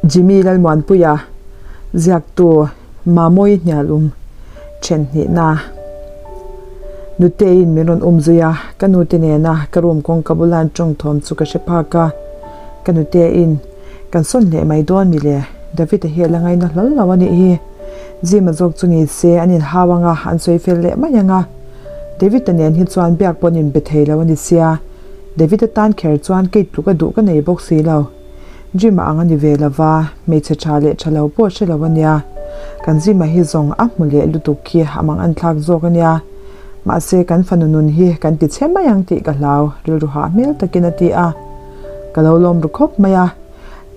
Jimmy Lalmuanpuia, ziaktu Mamawii hnialum then hnihna. Nuteiin min rawn um zui a, ka nute nena ka room kawngka bula an tawng thawm chu ka hre phak a. Ka nuteiin, Kan sawn hleh mai dawn mi le? David-a hi a la ngaina hlawl lo a nih hi. Jim-a zawk chu ni se an inhau ang a, an sawi fel leh mai ang a. David-a nen hi chuan biak pawh an inbe thei lo a ni sia. David-a tan kher chuan Kate tluk a duh ka nei bawk si lo. Jim-a ang a ni ve lo va, hmeichhe tha leh tha lo pawh hre lo a nia. Kan Jim-a hi zawng a hmu leh lutuk khi a mang an thlak zawk a nia. Mahse kan fanu nun hi kan ti chhe mai ang tih ka hlau, rilru hah hmel takin a ti a. Ka lo lawm ru khawp mai a.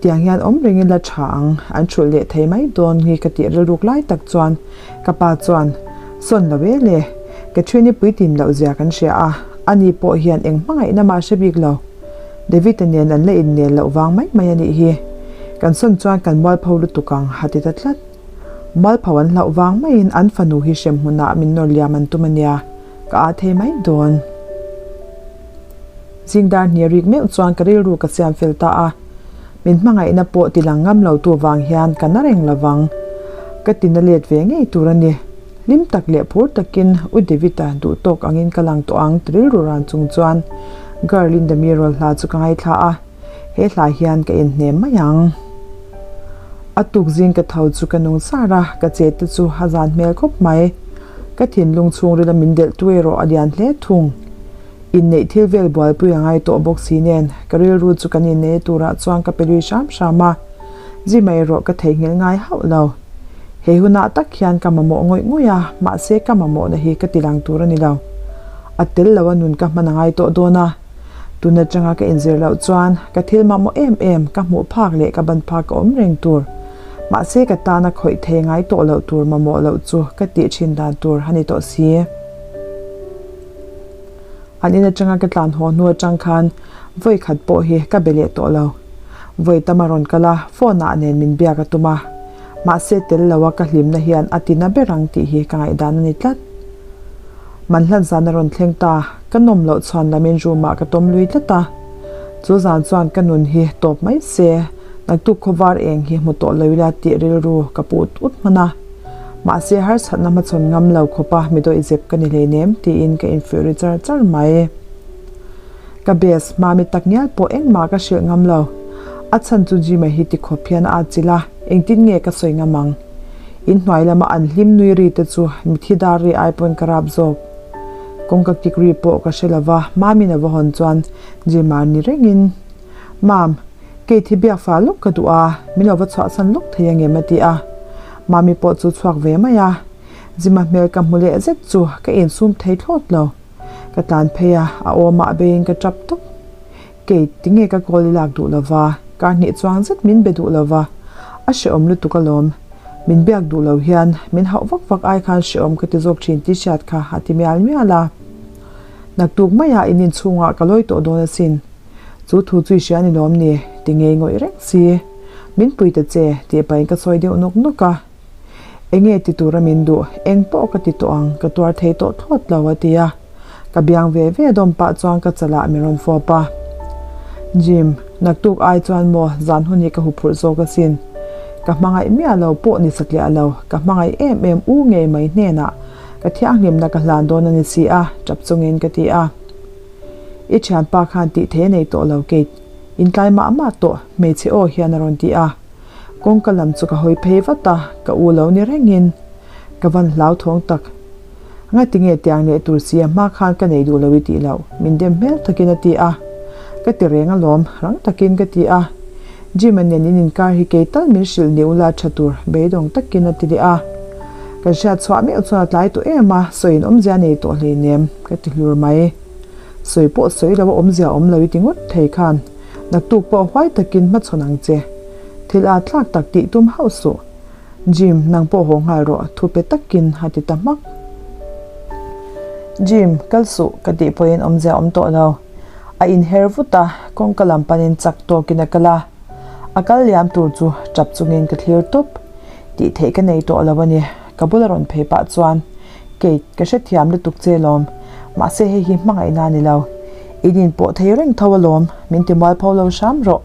Tiang hian awm rengin la tha ang, an thulh leh thei mai dawn hi ka tih rilruk lai tak chuan ka pa chuan, Sawn lo e le, Catherine-i puitin loh zia kan hria a, ani pawh hian eng hmangaihna mah hre bik lo. David-a nen an la innel loh vang mai mai a nih hi. Kan sawn chuan kan mualpho lutuk ang, a ti ta tlat. Mualpho an hlauh vang maiin an fanu hi hrem hmunah min nawr liam an tum a nia, ka aa thei mai dawn. Zingdar hnih rik meuh chuan ka rilru ka siam fel ta a, min hmangaihna pawh ti lang ngam lo tu vang hian ka na reng lovang. Ka ti na let ve ngei tur a ni. Hlim tak leh phur takin U David-a duh tawk angin ka lang tawh ang ti rilru ran chung chuan Girl in the Mirror hla chu ka ngaithla a, he hla hian ka inhnem mai ang. A tuk zing ka tho chu ka nung sar a, ka che te chu a zan hmel khawp mai. Ka thinlung chhungrila min delh tu erawh a lian hle thung. Inneih thil vel bualpui a ngai tawh bawk si nen, ka rilru chu kan inneih turah chuan ka pe lui hram hram a, zima erawh ka theihnghilh ngai hauh lo. He hunah tak hian ka mamawh ngawih ngawih a, mahse ka mamawhna hi ka tilang tur a ni lo. A tel lo a nun ka hman a ngai tawh dawn a, tun atanga ka inzir loh chuan ka thil mamawh em em ka hmuh phak leh ka ban phak ka awm reng tur, mahse ka tana khawih thei ngai tawh loh tur mamawh loh chu ka tih thin dan tur a ni tawh si. An in atanga ka tlan haw hnu atang khan vawi khat pawh hi ka be leh tawh lo. Vawi tam a rawn kal a, phone ah nen min biak a tum a. Mahse tel lo a ka hlimna hian a tina ber ang tih hi ka ngaihdan a ni tlat. Manhlan zan a rawn thleng ta, ka nawm loh chhuan lamin room ah ka tawm lui tlat a. Chu zan chuan ka nun hi tawp mai se, naktuk khawvar eng hi hmu tawh lo ila tih rilru ka pu ut ut hman a. Mahse harsatna hmachhawn ngam lo khawpa mi dawih zep ka ni hleinem tiin ka infuih ri char char mai. Ka best hma mi tak ngial pawh engmah ka hrilh ngam lo. A chhan chu Jim-a hi ti khawp hian a atchilh a, engtin nge ka sawi ngam ang? Inhnuai lama an hlim nui ri te chu mithi dar ri ai pawn ka rap zawk. Kawngka kik ri pawh ka hre lova, Mami'n a va hawn chuan Jim-a ni rengin, Mam, Kate hi biak fah lawk ka duh a, min lo va chhuahsan lawk thei angem a ti a. Mami pawh chu chhuak ve mai a, Jima hmel ka hmu leh zet chu ka insum thei thlawt lo. Ka tlan phei a, a awmah beiin ka tap tawp. Kate, tinge ka call i lak duh lova, kar hnih chuang zet min be duh lova, a hrehawm lutuk alawm. Min biak duh lo hian min hauh vak vak ai khan hrehawm ka ti zawk thin tih hriat kha a ti mial mial a. Naktuk maiah in inchhungah ka lawi tawh dawn asin. Chu thu chu i hria ni lawm ni? Ti ngei ngawih reng si. Min pui ta che, tih pahin ka sawi deuh nawk nawk a. Enge ti tura min duh, eng pawh ka ti tawh ang, ka tuar thei tawh thlawt lo, a ti a. Ka biang ve ve dawm pah chuan ka chalah min rawn fawp a. Jim, naktuk ai chuan maw zan hun hi ka huphurh zawk asin. Ka hmangaih miah lo pawh ni satliah lo, ka hmangaih em em u ngei mai hnenah ka thianghlimna ka hlan dawn a ni si a, tap chungin ka ti a. I thianpa khan tih thei a nei tawh lo Kate, in tlai mah mah tawh hmeichhe aw hian a rawn ti a. Kawngka lam chu ka hawi phei vat a, ka u lo ni rengin ka van hlauthawng tak. Ngati nge tiang leh tur si a hma khan ka nei duh lo i tih loh, min dem hmel takin a ti a. Ka ti reng alawm, rang takin ka ti a. Jim-a nen in inkar hi kei tal min hrilh ni ula tha tur beidawng takin a ti leh a. Kan hriat chhuah meuh chuan a tlai tawh em a, sawiin awmzia nei tawh hleinem ka ti hlur mai. Sawi pawh sawi lo a awmzia awm lo i ti ngawt thei khan naktuk pawh huai takin hmachhawn ang che. Thil aa tlak tak tih tum hauh suh. Jim, nang pawh haw nghal rawh, thu pe takin a ti ta hmak. Jim, kal suh ka tih pawhin awmzia awm tawh lo. A inher vut a, kawngka lam panin chak tawkin a kal a. A kal liam tur chu tap chungin ka thlir tawp. Tih theih ka nei tawh lo a ni. Ka bula rawn phei pah chuan, Kate, ka hrethiam lutuk che lawm. Mahse hei hi hmangaihna a ni lo. In inpawh thei reng tho alawm, min ti mualpho lo hram rawh.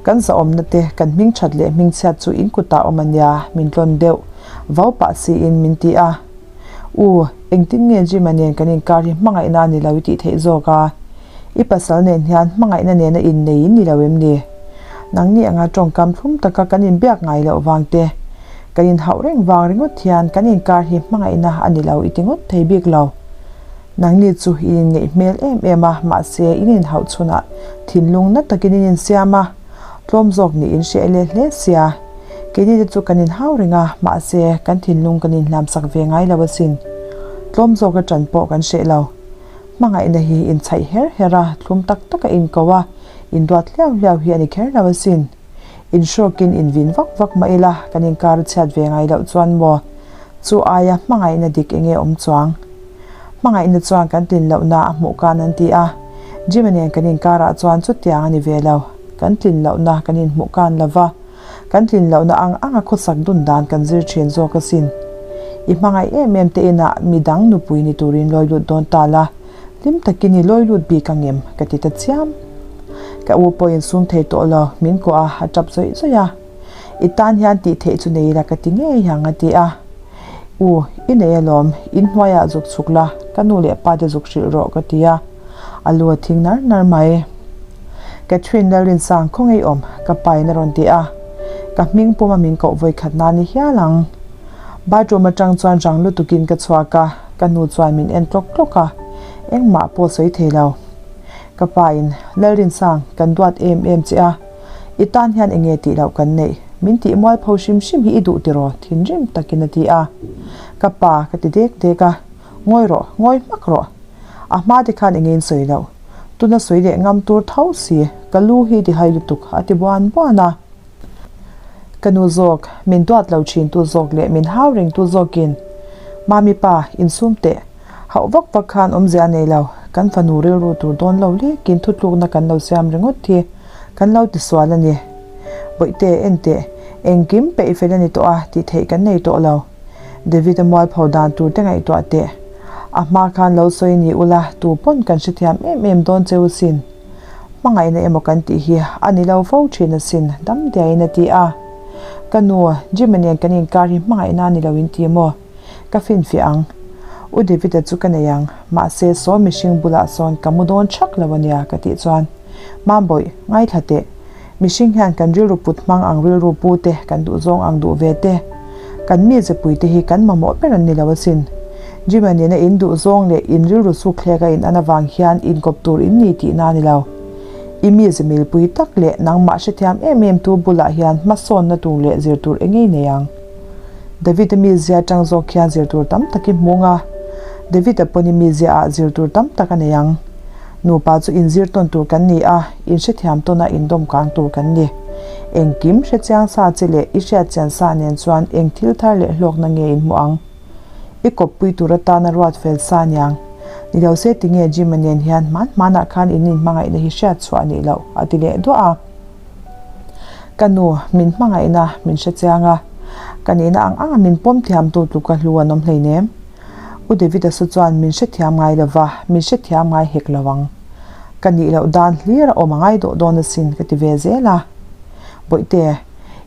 Kan zahawmna te, kan hmingthat leh hmingchhiat chu in kutah awm a nia, min tlawn deuh vau pah siin min ti a. U, engtin nge Jim-a nen kan inkar hi hmangaihna a ni lo i tih theih zawk a? I pasal nen hian hmangaihna nena innei in ni lo em ni? Nangni anga tawngkam thlum taka kan inbiak ngai loh vang te, kan inhauh reng vang ringawt hian kan inkar hi hmangaihna a ni lo i ti ngawt thei bik lo. Nangni chu in inngeih hmel em em a, mahse in inhauh chhunah thinlung na takin in insiam a, tlawm zawk nih in hreh leh hle sia. Keini te chu kan inhau reng a, mahse kan thinlung kan inhlamsak ve ngai lo asin. Tlawm zawk aṭan pawh kan hreh lo. Hmangaihna hi inchhaih her her a, thlum tak taka inko a, induat hliau hliau hi a ni kher lo asin. Inhrawkin invin vak vak mah ila, kan inkar a chhiat ve ngai loh chuan maw? Chu aia hmangaihna dik enge awm chuang? Hmangaihna chuan kan tlin lohna a hmuh kan an ti a, Jim-a nen kan inkarah chuan chutiang a ni ve lo. Kan tlin lohna kan inhmuh kan lo va, kan tlin lohna ang anga khawsak dun dan kan zir thin zawk asin. I hmangaih em em te inah mi dang nupui ni turin lawi lut dawn ta la, hlim takin i lawi lut bik ang em? ka ti ta chiam. Ka u pawh insum thei tawh lo, min kuah a, a tap zawih zawih a. I tan hian tih theih chu nei ila ka ti ngei ang a ti a. U, i nei alawm, in hnuaiah zuk chhuk la, ka nu leh pa te zuk hrilh rawh ka ti a. A lu a thing nar nar mai. Catherine Lalrinsang khaw ngei awm, ka pa in a rawn ti a. Ka hming puma min koh vawi khat na ni hial ang. Bathroom atang chuan rang lutukin ka chhuak a, ka nu chuan min en tlawk tlawk a, engmah pawh sawi thei lo. Ka pa in, Lalrinsang, kan duat em em che a. I tan hian enge tih loh kan neih? Min tih mualpho hrim hrim hi i duh tiraw? Thinrim takin a ti a. Ka pa ka ti dek dek a, Ngawi rawh, ngawi hmak rawh. A hma te khan enge in sawi loh? Tuna sawi leh ngam tur tho si, ka lu hi ti hai lutuk a ti buan buan a. Ka nu zawk, min duat lo thin tu zawk leh min hau reng tu zawkin, Mami pa, insum teh. Hauh vak vak khan awmzia a nei lo, kan fanu rilru tur dawn lo lekin thutlukna kan lo siam ringawt hi kan lo tisual a ni. Bawihte, en teh, engkim peih fel a ni tawh a, tih theih kan nei tawh lo. David-a mualpho dan tur te ngaihtuah teh. A hma khan lo sawi ni ula, tu pawn kan hrethiam em em dawn cheu sin. Hmangaihna emaw kan tih hi a ni lo fo thin asin, dam diaiin a ti a. Ka nu, Jim-a nen kan inkar hi hmangaihna a ni lo in ti maw? Ka finfiah ang. U David-a chu ka nei ang, mahse saw mihring bulah sawn ka mu dawn thak lo ania ka tih chuan, Mambawih, ngaithla teh. Mihring hian kan rilru put hmang ang rilru pu te, kan duhzawng ang duh ve te, kan mi zepui te hi kan mamawh ber an ni lo asin. Jim-a nena in duhzawng leh in rilru sukthlek a in an avang hian inkawp tur in ni tihna a ni lo. I mi zemilpui tak leh nangmah hrethiam em em tu bulah hian hmasawnna tur leh zir tur engei nei ang. David-a mizia atang zawk hian zir tur tam tak i hmung a, David-a pawn i mizia ah zir tur tam tak a nei ang. Nupa chu inzir tawn tur kan ni a, inhrethiam tawna indawm kang tur kan ni. Engkim hrechiang sa che leh i hriatchian sa nen chuan eng thil thar leh hlawkna nge in hmuh ang? I kawppui tur atana ruat fel sa niang. Ni lo se tinge Jim-a nen hian hman hmanah khan in inhmangaihna hi hriat chhuah a nih loh a ti leh duah a. Ka nu, min hmangaihna min hrechiang a, ka nihna ang anga min pawm thiamtu tluka hlu an awm hleinem. U David-a su chuan min hrethiam ngai lo va, min hrethiam ngai hek lo ang. Ka nih loh dan hlir a awm a ngai dawh dawn asin ka ti ve zel a. Bawihte,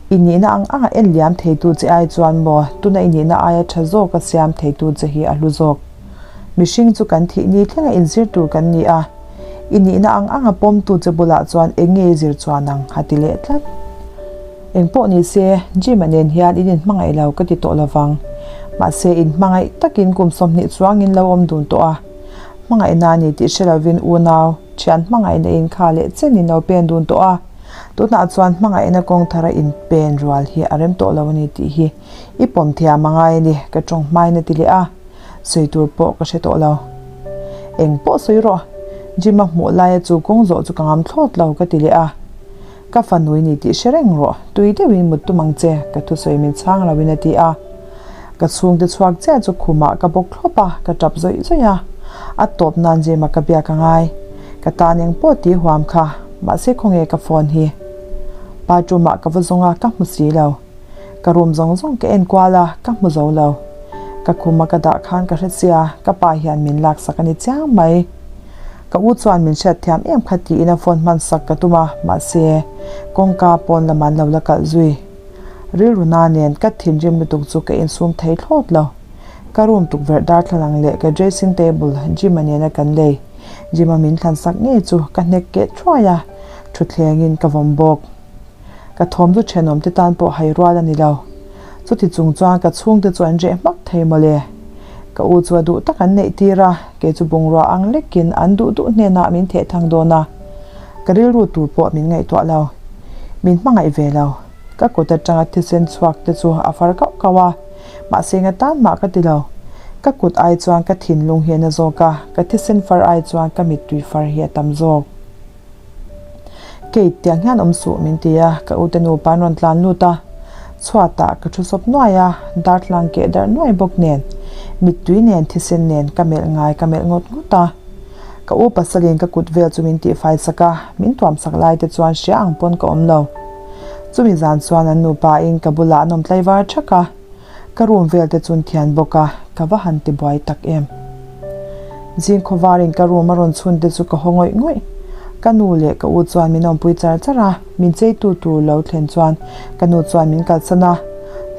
i nihna ang anga en liam theitu che ai chuan maw tuna i nihna aia tha zawka siam theitu che hi a hlu zawk. Mihring chu kan thih ni thlenga inzir tur kan ni a, i nihna ang anga pawmtu che bulah chuan eng nge i zir chuan ang a ti leh tlat. Eng pawh ni se, Jim-a nen hian in inhmangaih lo ka ti tawh lo vang. Mahse, inhmangaih takin kum 20 chuangin lo awm dun tawh a. Hmangaihna a ni tih hre lovin unau, thian hmangaihna in kha leh chen in lo pen dun tawh a. Tunah chuan hmangaihna kawng thara inpen rual hi a rem tawh lo a ni tih hi i pawm thiam a ngai a ni, ka tawng hmain a ti leh a. Sawi tur pawh ka hre tawh lo. Eng pawh sawi rawh, Jim-a hmuh laia chu kawng zawh chu ka ngam thlawt lo ka ti leh a. Ka fanui ni tih hre reng rawh, tui deuhin mut tum ang che, ka thusawi min chhang loin a ti a. Ka chhungte chhuak chiah chu khumah ka bawk thlawp a, ka tap zawih zawih a. A tawp nan Jim-a ka biak a ngai. Ka tan eng pawh ti huam kha, mahse khawnge ka phone hi. Bathroom-ah ka va zawng a, ka hmu si lo. Ka room zawng zawng ka en kual a, ka hmu zo lo. Ka khuma ka dah khan ka hre sia, ka pa hian min laksak a ni chiang mai. Ka u chuan min hriat thiam em kha tiin a phone hman sak ka tum a, mahse, kawngka pawn lam an lo la kalh zui. Rilru na nen ka thinrim lutuk chu ka insum thei thlawt lo. Ka room tukverh darthlalang leh ka dressing table Jim-a nena kan lei. Jim-a min thlan sak ngei chu ka hnek keh thuai a, thutthlengin ka vawm bawk. Ka thawm chu thenawm te tan pawh hai rual a ni lo. Chuti chung chuan ka chhungte chu an reh hmak thei mawle. Ka u chu a duh tak an neih tir a, kei chu bungrua ang lekin an duh duh hnenah min theh thang dawn a. Ka rilru tur pawh min ngaihtuah lo. Min hmangaih ve lo. Ka kut atanga thisen chhuak te chu a far kauh kauh a, mahse nga tan mah ka ti lo. Ka kut ai chuan ka thinlung hi a na zawk a, ka thisen far ai chuan ka mittui far hi a tam zawk. Kate, tiang hian awm suh min ti a, ka ute nupa an rawn tlan lut a, chhuatah ka thu sawp nuai a, darthlalang keh darh nuai bawk nen, mittui nen thisen nen ka melh ngai ka melh ngawt ngawt a. Ka u pasalin ka kut vel chu min tihfai sak a, min tuam sak lai te chuan hria ang pawn ka awm lo. Chumi zan chuan an nupa in ka bulah an awm tlaivar thak a, ka room vel te chun thian bawk a, ka va han ti buai tak em. Zing khawvarin ka room a rawn chhun te chu ka haw ngawih ngawih. Ka nu leh ka u chuan min awmpui char char a, min cheitu tur lo thlen chuan ka nu chuan min kalsan a,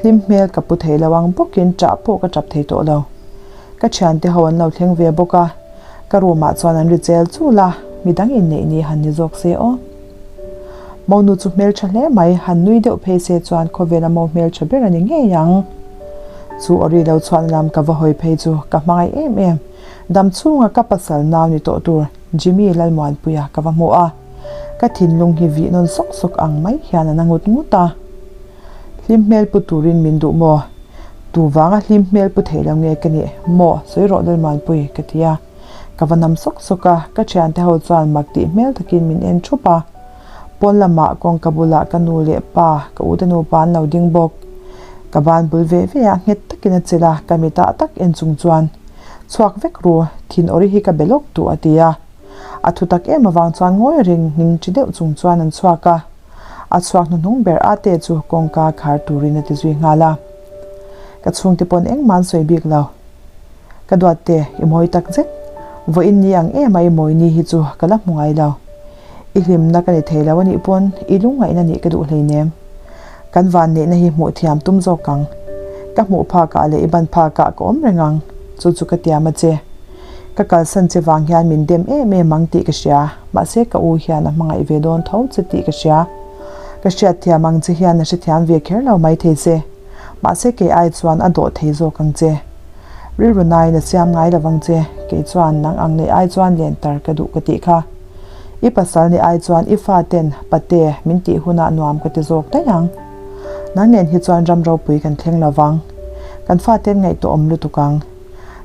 hlim hmel ka pu thei lo ang bawkin ṭah pawh ka ṭap thei tawh lo. Ka thiante ho an lo thleng ve bawk a, ka room ah chuan an ri chel chul a, midang inneih ni han ni zawk se aw. Monu chu hmeltha hle mai, han nui deuh phei se chuan khawvela mo hmeltha ber a ni ngei ang. Chu awri lo chhuahna lam ka va hawi phei chu ka hmangaih em em, dam chhunga ka pasal nau ni tawh tur Jimmy Lalmuanpuia ka va hmu a, ka thinlung hi vih nawn sawk sawk ang mai hian a na ngut ngut a. Hlim hmel pu turin min duh maw? Tu vanga hlim hmel pu thei lo nge ka nih maw? Sawi rawh Lalmuanpui, ka ti a. Ka va nam sawk sawk a, ka thiante ho chuan mak tih hmel takin min en thup a. Pawn lamah kawngka bulah ka nu leh pa, ka ute nupa an lo ding bawk. Ka ban bul ve ve a, nghet takin a chelh a, ka mitah tak en chung chuan, Chhuak vek ru, thin awri hi ka be lawk duh a ti a. A thu tak em avang chuan ngawi reng hming chi deuh chung chuan an chhuak a. A chhuak hnuhnung ber ate chu kawngka khar turin a ti zui nghal a. Ka chhungte pawn engmah an sawi bik lo. Ka duatte, i mawi tak zet. Vawiin ni ang em a i mawi ni hi chu ka la hmu ngai lo. I hlimna ka ni thei lo a nih pawn i lungngaihna nih ka duh hleinem. Kan vanneihna hi hmuh thiam tum zawk ang. Ka hmuh phakah leh i ban phakah ka awm reng ang, chu chu ka tiam a che. Ka kalsan che vang hian min dem em em ang tih ka hria, mahse ka u hian a hmangaih ve dawn tho che tih ka hria. Ka hriatthiam ang che hian a hrethiam ve kher lo maithei che. Mahse kei ai chuan a dawh thei zawk ang che. Rilru naiin a siam ngai lo vang che, kei chuan nang ang neih ai chuan len tar ka duh ka tih kha. I pasal nih ai chuan i fa ten pate min tih hunah nuam ka ti zawk daih ang. Nang nen hi chuan ram ropui kan thleng lo vang. Kan fa ten ngaihtuah awm lutuk ang.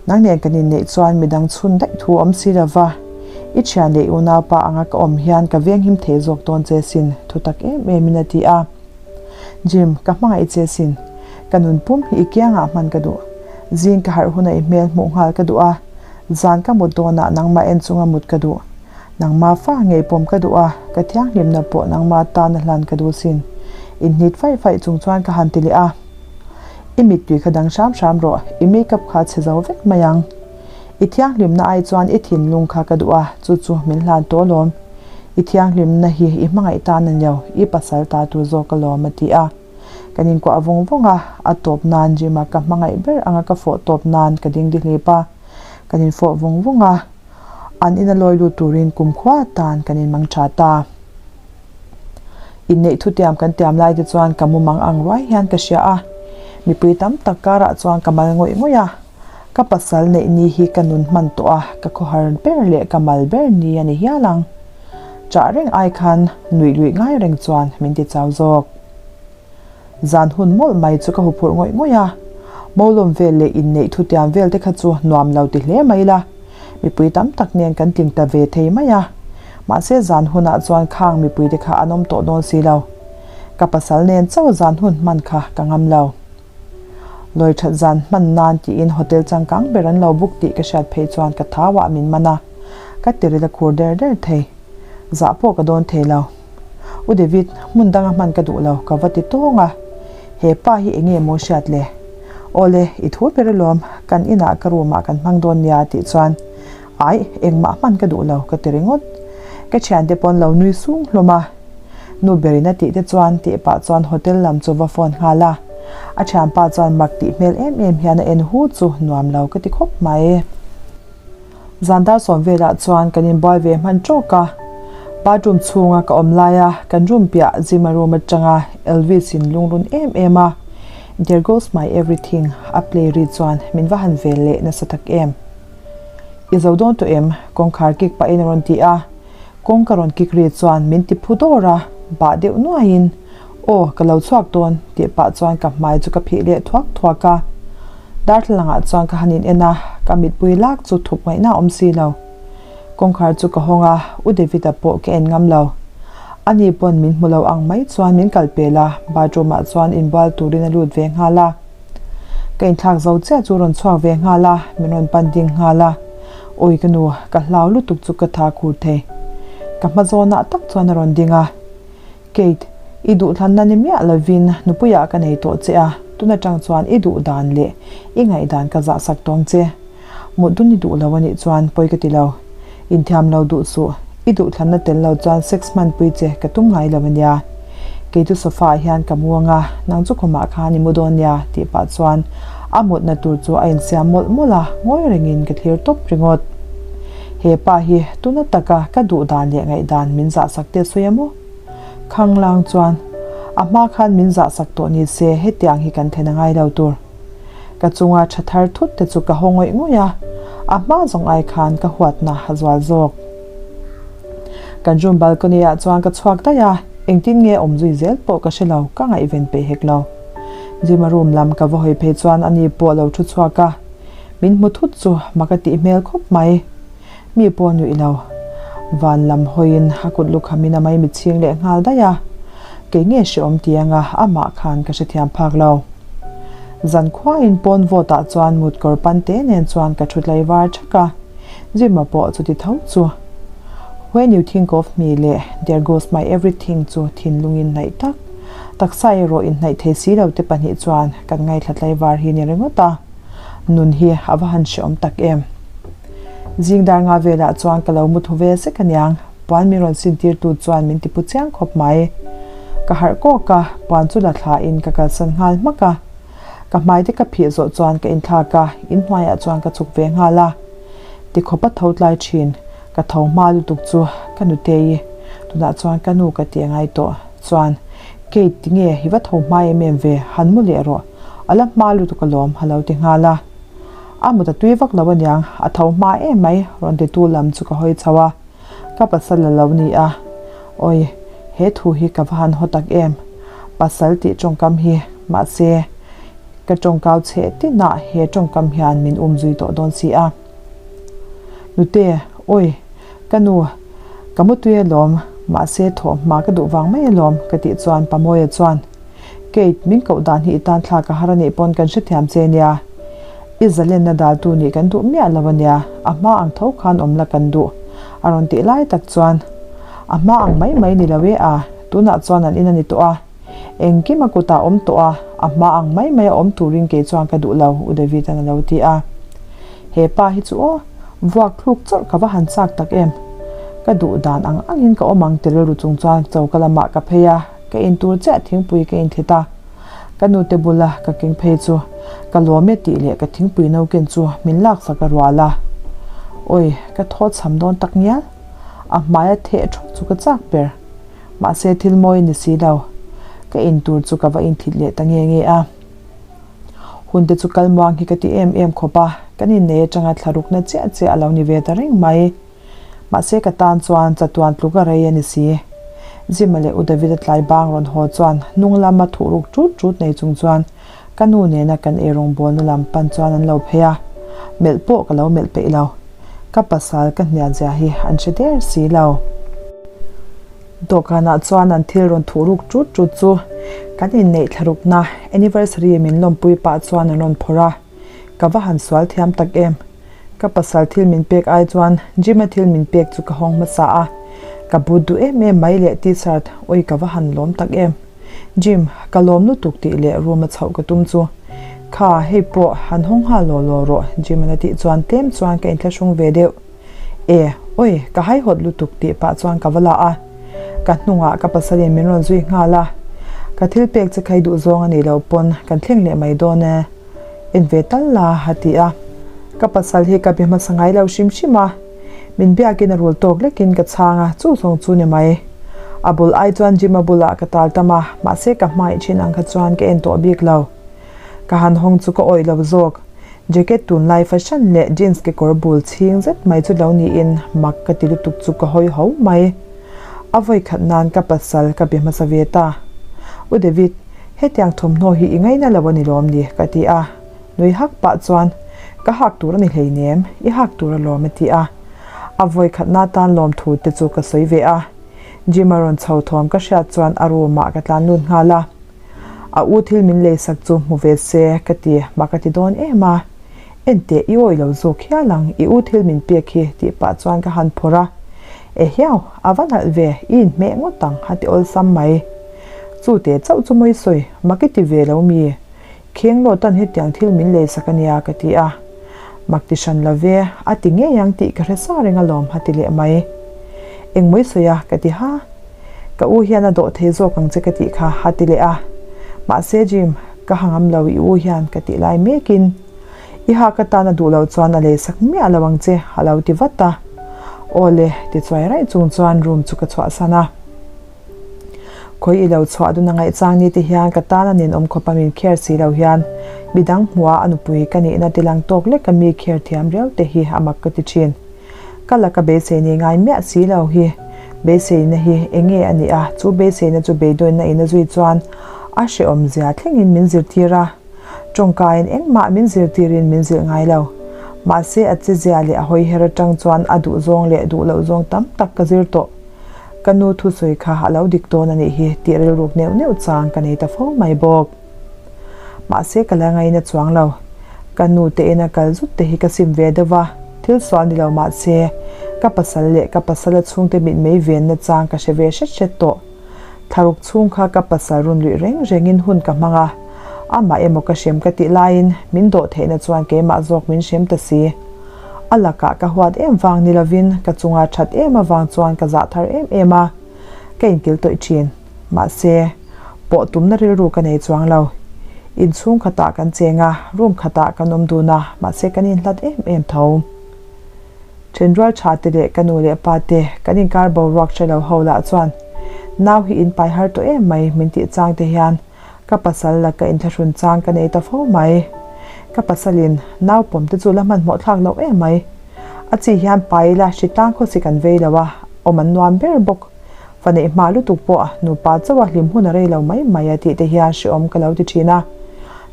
Nang nen kan inneih chuan midang chhun daih thu awm si lo va. I thian leh i unaupa anga ka awm hian ka venghim thei zawk dawn che sin, thu tak em em in a ti a. Jim, ka hmangaih che sin. Ka nun pum hi i kiangah hman ka duh. Zing ka harh huna i hmel hmuh nghal ka duh a, zan ka mut dawnah nangmah en chunga mut ka duh. Nangmah fa ngei pawm ka duh a, ka thianghlimna pawh nangmah tana hlan ka duh sin. Inhnit faih faih chung chuan ka han ti leh a. I mittui kha dang hram hram rawh, i makeup kha chhe zo vek mai ang. I thianghlimna ai chuan i thinlung kha ka duh a, chu chu min hlan tawh alawm. I thianghlimna hi i hmangaih tan a nio, i pasal ta tur zawk alawm a ti a. Kan inkuah vawng vawng a, a tawp nan Jim-a ka hmangaih ber anga ka fawh tawp nan ka ding dihlip a. Kan infawh vawng vawng a, an ina lawi lut turin kumkhua tan kan inmang tha ta. Inneih thutiam kan tiam lai te chuan ka mumang ang ruai hian ka hria a, mipui tam tak karah chuan ka mal ngawih ngawih a. Ka pasal neih ni hi ka nun hman tawh a, ka khawhar ber leh ka mal ber ni a ni hial ang. Chah reng ai khan nuih luih ngai reng chuan min ti chau zawk. Zan hun mawlh mai chu ka huphurh ngawih ngawih a, Mawlawm vel leh inneih thutiam vel te kha chu nuam lo ti hle mai la, mipui tam tak nen kan tling ta ve thei mai a. Mahse zan hunah chuan khang mipui te kha an awm tawh dawn si lo. Ka pasal nen chauh zan hun hman kha ka ngam lo. Lawi that zan hman nan tiin hotel changkang ber an lo book tih ka hriat phei chuan ka thauah min man a, ka tiril a khur der der thei. Zah pawh ka dawn thei lo. U David, hmun danga hman ka duh lo, ka va ti tawng a. He pa hi enge maw hriat le? Awle, i thu ber alawm, kan inah ka room ah kan hmang dawn nia tih chuan. Aih, engmah hman ka duh lo, ka ti ringawt. Ka thiante pawn lo nui sung hlawm a. Nu berin a tih te chuan tih pah chuan hotel lam chu va phone nghal a. A thianpa chuan mak tih hmel em em hian a en hu chu nuam lo ka ti khawp mai. Zan dar sawm velah chuan kan inbuai ve hman tawk a. Bathroom chhunga ka awm laia kan room piah Jim-a room atanga Elvis in lungrun em em a, There goes my everything a play ri chuan min va han vel leh nasa tak em. I zo dawn tawh em? Kawngkhar kik pahin a rawn ti a. Kawng ka rawn kik ri chuan min ti phu dawr a, bah deuh nuaiin, Aw, ka lo chhuak dawn, tih pah chuan ka hmai chu ka phih leh thuak thuak a. Darthlalangah chuan ka han in en a, ka mitpui lak chu thup ngaihna a awm si lo. Kawngkhar chu ka hawng a, U David-a pawh ka en ngam lo. Ani pawn min hmu lo ang mai chuan min kal pel a, bathroom-ah chuan inbual turin a lut ve nghal a. Ka inthlak zo chiah chu rawn chhuak ve nghal a, min rawn pan ding nghal a. Awi ka nu, ka hlau lutuk chu ka tha khur thei. Ka hma zawnah tak chuan a rawn ding a. Kate, i duhthlanna ni miah lovin nupuiah ka nei tawh che a, tun atang chuan i duh dan leh i ngaihdan ka zahsak tawng che. Mut dun i duh lo a nih chuan pawi ka ti lo. Inthiam lo duh suh, i duhthlanna tel lo chuan sex hmanpui che ka tum ngai lo a nia. Kei chu sofa ah hian ka mu ang a, nang chu khumah khan i mu dawn nia tih pah chuan a mutna tur chu a insiam mawlh mawlh a, ngawi rengin ka thlir tawp ringawt. He pa hi tuna taka ka duh dan leh ngaihdan min zahsak te sawi a maw? Khanglang chuan a hma khan min zahsak tawh ni se hetiang hi kan then a ngai lo tur. Ka chunga tha thar thut te chu ka haw ngawih ngawih a, a hma zawng ai khan ka huatna a zual zawk. Kan room balcony ah chuan ka chhuak daih a, engtin nge awm zui zel pawh ka hre lo, ka ngaihven peih hek lo. Jim-a room lam ka va hawi phei chuan ani pawh a lo thu chhuak a, min hmu thut chu mak a tih hmel khawp mai. Mi pawh nuih lo. Van lam hawiin a kut lukhamin a maimit chhing leh nghal daih a, kei nge hreawm ti anga amah khan ka hrethiam phak lo. Zan khuain pawn vawt ah chuan mut kawr pan te nen chuan ka thu tlai var thak a, Jim-a pawh chuti tho chu. When you think of me leh There goes my everything chu thinlungin hnaih tak, taksa erawh inhnaih thei si lo te pahnih chuan kan ngaithla tlai var hi ni ringawt a. Nun hi a va han hreawm tak em. Zing dar nga velah chuan ka lo mu thu ve zek aniang, puan min rawn sin tirtu chuan min ti pu chiang khawp mai. Ka harh kawk a, puan chu la thla in ka kalsan nghal hmak a. Ka hmai te ka phih zawh chuan ka inthlak a, inhnuaiah chuan ka chhuk ve nghal a. Ti khawp a tho tlai thin, ka tho hma lutuk chu ka nutei tunah chuan ka nu ka ti angai tawh chuan Kate tinge i va tho hma em em ve, han mu leh rawh, a la hma lutuk alawm a lo ti nghal a. A mut a tui vak lo aniang, a tho hma em mai, rawn titu lam chu ka hawi chho a, ka pasal a lo ni a, awi, he thu hi ka va han haw tak em, pasal tih tawngkam hi, mahse, ka tawngkau chhe tinah he tawngkam hian min um zui tawh dawn si a. Nute, awi, ka nu, ka mu tui alawm, mahse thawh hma ka duh vang mai alawm, ka tih chuan Pamawia chuan, Kate, min koh dan hi i tan thlak a har a nih pawn kan hrethiam che nia. I zalenna daltu nih kan duh miah lo a nia, a hma ang tho khan awm la kan duh. A rawn tih lai tak chuan, A hma ang mai mai ni lo e a, tunah chuan an in a ni tawh a. Engkim a kutah awm tawh a, a hma ang mai mai a awm turin kei chuan ka duh lo, U David-a'n a lo ti a. He pa hi chu aw, vuak thluk chawrh ka va han chak tak em. Ka duh dan ang angin ka awm ang ti rilru chung chuan choka lamah ka phei a. Ka in tur chiah thingpui ka inthlit a, ka nute bula ka keng phei chu ka lawm e tih leh ka thingpui no ken chu min laksak a rual a. Awi, ka thaw chham dawn tak ngial. A hmaia theh thawk chu ka chak ber. Mahse thil mawi ni si lo. Ka in tur chu ka va inthlit leh ta nge nge a. Hun te chu kal muang hi ka ti em em khawp a, kan innei atanga thlarukna chiah chiah a lo ni ve ta reng mai. Mahse ka tan chuan chatuan tluk a rei a ni si. Jim-a leh U David-a tlai bang rawn haw chuan hnung lama thuh ruk ṭut ṭut nei chung chuan ka nu nena kan eirawngbawlna lam pan chuan an lo phei a, melh pawh ka lo melh peih lo. Ka pasal ka hnial zia hi an hre der si lo. Dawhkanah chuan an thil rawn thuh ruk ṭut ṭut chu kan inneih thlarukna anniversary min lawmpui pah chuan an rawn phawrh a, ka va han sual thiam tak em. Ka pasal thil min pek ai chuan Jim-a thil min pek chu ka hawng hmasa a, ka but duh em em mai leh t-shirt awi ka va han lawm tak em. Jim, ka lawm lutuk tih leh room a chhoh ka tum chu. Kha, hei pawh han hawng nghal law law rawh Jim-an a tih chuan tlem chuan ka inthlahrung ve deuh. E, awi, ka haihawt lutuk tih pah chuan ka va la a. Ka hnungah ka pasalin min rawn zui nghal a. Ka thil pek che khai duh zawng a nih loh pawn kan thleng leh mai dawn e. En ve tal la, a ti a. Ka pasal hi ka be hmasa ngai lo hrim hrim a. Min biakin a rul tawk lekin ka chhang a, chu zawng chu ni mai. A bul ai chuan Jim-a bulah ka tal tam a, mahse ka hmangaih thin ang kha chuan ka en tawh bik lo. Ka han hawng chu ka awih lo zawk. Jacket tunlai fahran leh jeans kekawr bul chhing zet mai chu lo niin mak ka ti lutuk chu ka hawi ho mai. A vawi khat nan ka pasal ka be hmasa ve ta. U David, hetiang thawmhnaw hi i ngaina lo a ni lawm ni? ka ti a. Nui hak pah chuan, Ka hak tur a ni hleinem, i hak tur alawm a ti a. A vawi khatna tan lawmthu te chu ka sawi ve a. Jim a rawn chho thawm ka hriat chuan a room ah ka tlan lut nghal a. A u thil min leisak chu hmu ve se ka ti, mah ka ti dawn em a. Enteh, i awih lo zawk hial ang, i u thil min pek hi tih pah chuan ka han phawrh a. Ehiau, a va nalh ve, i inhmeh ngawt ang a ti awlsam mai. Chu teh chauh chu mawi sawi, mak i ti ve lo mi? Kheng lawtan hetiang thil min leisak a nia ka ti a. Mak ti hran lo ve, a ti ngei ang tih ka hre sa reng alawm a ti leh mai. Eng mawi sawi a? ka ti ha. Ka u hian a dawh thei zawk ang che ka tih kha a ti leh a. Mahse Jim, ka ha ngam lo i u hian ka tih lai mekin i hak atan a duh loh chuan a leisak miah lo ang che a lo ti vat a. Aw le, ti chuai raih chung chuan room chu ka chhuahsan a. Khawi i lo chhuah dun a ngaihchang ni te hian ka tan a ninawm khawp a min kher si lo hian midang hmuha a nupui ka nihna ti lang tawk lek a mi kher thiam riau te hi a mak ka ti thin. Ka laka beisei nei ngai miah si lo hi beiseina hi eng nge a nih a, chu beiseina chu beidawnna in a zui chuan a hrehawm zia thlengin min zirtir a, tawngkaiin engmah min zirtirin min zilh ngai lo. Mahse a chezia leh a hawiher atang chuan a duhzawng leh duh loh zawng tam tak ka zir tawh. Ka nu thusawi kha a lo dik dawn a nih hi tih rilruk neuh neuh chang ka nei ta fo mai bawk. Mahse ka la ngaina chuang lo. Ka nu te ina kal zut te hi ka sim ve deuh va, thil sual ni lo mahse ka pasal leh ka pasala chhungte mitmei venna chang ka hre ve hret hret tawh. Thlaruk chhung kha ka pasal run luih reng rengin hun ka hmang a, amah emaw ka hrem ka tih laiin min dawh theihna chuan keimah zawk min hrem ta si. A lakah ka huat em vang ni lovin ka chunga that em avang chuan ka zah thar em em a, ka inkil tawih thin. Mahse, pawh tumna rilru ka nei chuang lo. Inchhung khatah kan cheng a, room khatah kan awm dun a, mahse kan inhlat em em tho. Thenrual tha te leh ka nu leh pa te kan inkar boruak hre lo ho lah chuan nau hi in pai har tawh em mai min tih chang te hian Ka pasal la ka inthlahrun chang ka nei ta fo mai. Ka pasalin nau pawm te chu la hmanhmawh thlak loh em mai. A chi hian pai ila hritlang khawsi kan vei lo a, awm an nuam ber bawk. Fa neih hma lutuk pawh nupa chauha hlim hun a rei lo mai mai a tih te hian hrehawm ka lo ti thin a.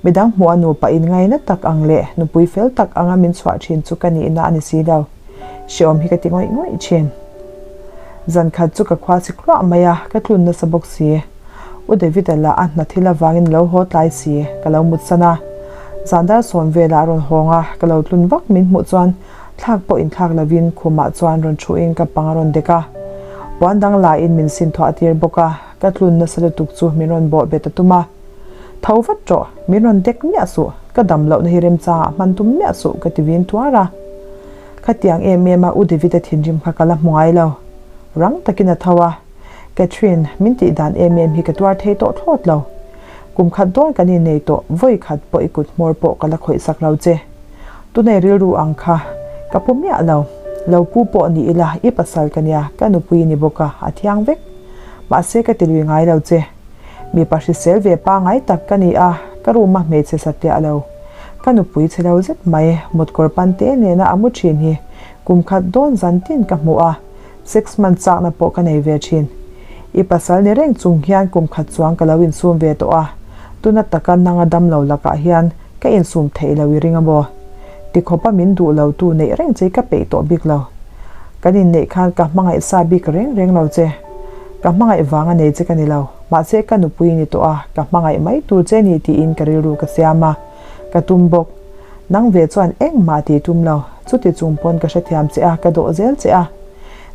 Midang hmuh a nupa inngaina tak ang leh nupui fel tak anga min chhuah thin chu ka nihna a ni si lo. Hrehawm hi ka ti ngawih ngawih thin. Zan khat chu ka khua chik hluah mai a, ka tlun nasa bawk si. U David-a lah a hna thil avangin a lo haw tlai si, ka lo mutsan a. Zan dar sawn velah a rawn hawng a, ka lo tlun vak min hmuh chuan thlak pawh inthlak lovin khumah chuan rawn thuin ka pang a rawn dek a. Puan dang lain min sin thuah tir bawk a, ka tlun nasa lutuk chu min rawn bawh bet a tum a. Tho vat rawh, min rawn dek miah suh, ka dam lohna hi remchangah hman tum miah suh ka ti vin tuar a. Khatiang em em a U David-a thinrim kha ka la hmu ngai lo. Rang takin a tho a. Catherine, min tih dan em em hi ka tuar thei tawh thlawt lo. Kum khat dawn kan innei tawh, vawi khat pawh i kut hmawr pawh ka la khawih sak lo che. Tunei rilru ang kha ka pu miah lo. Lo pu pawh ni ila, i pasal ka nia, ka nupui i ni bawk a, a thiang vek. Mahse ka ti lui ngai lo che. Mipa hrisel ve pangai tak ka ni a, ka room a hmeichhe satliah lo. Ka nupui chhe lo zet mai, mutkawr pante nena a mu thin hi kum khat dawn zan tin ka hmu a. Sex hman chakna pawh ka nei ve thin. I pasal ni reng chung hian kum khat chuang ka lo insum ve tawh a, tuna taka nanga damlo lakah hian ka insum theih lo i ring a maw? Tikhawpa min duh lo tu neih reng che i ka peih tawh bik lo. Kan inneih khan ka hmangaih sa bik reng reng lo che. Ka hmangaih vang a nei che ka ni lo, mahse ka nupui i ni tawh a, ka hmangaih mai tur che ni tiin ka rilru ka siam a, ka tum bawk. Nang ve chuan engmah tih tum lo, chuti chung pawn ka hrethiam che a, ka dawh zel che a.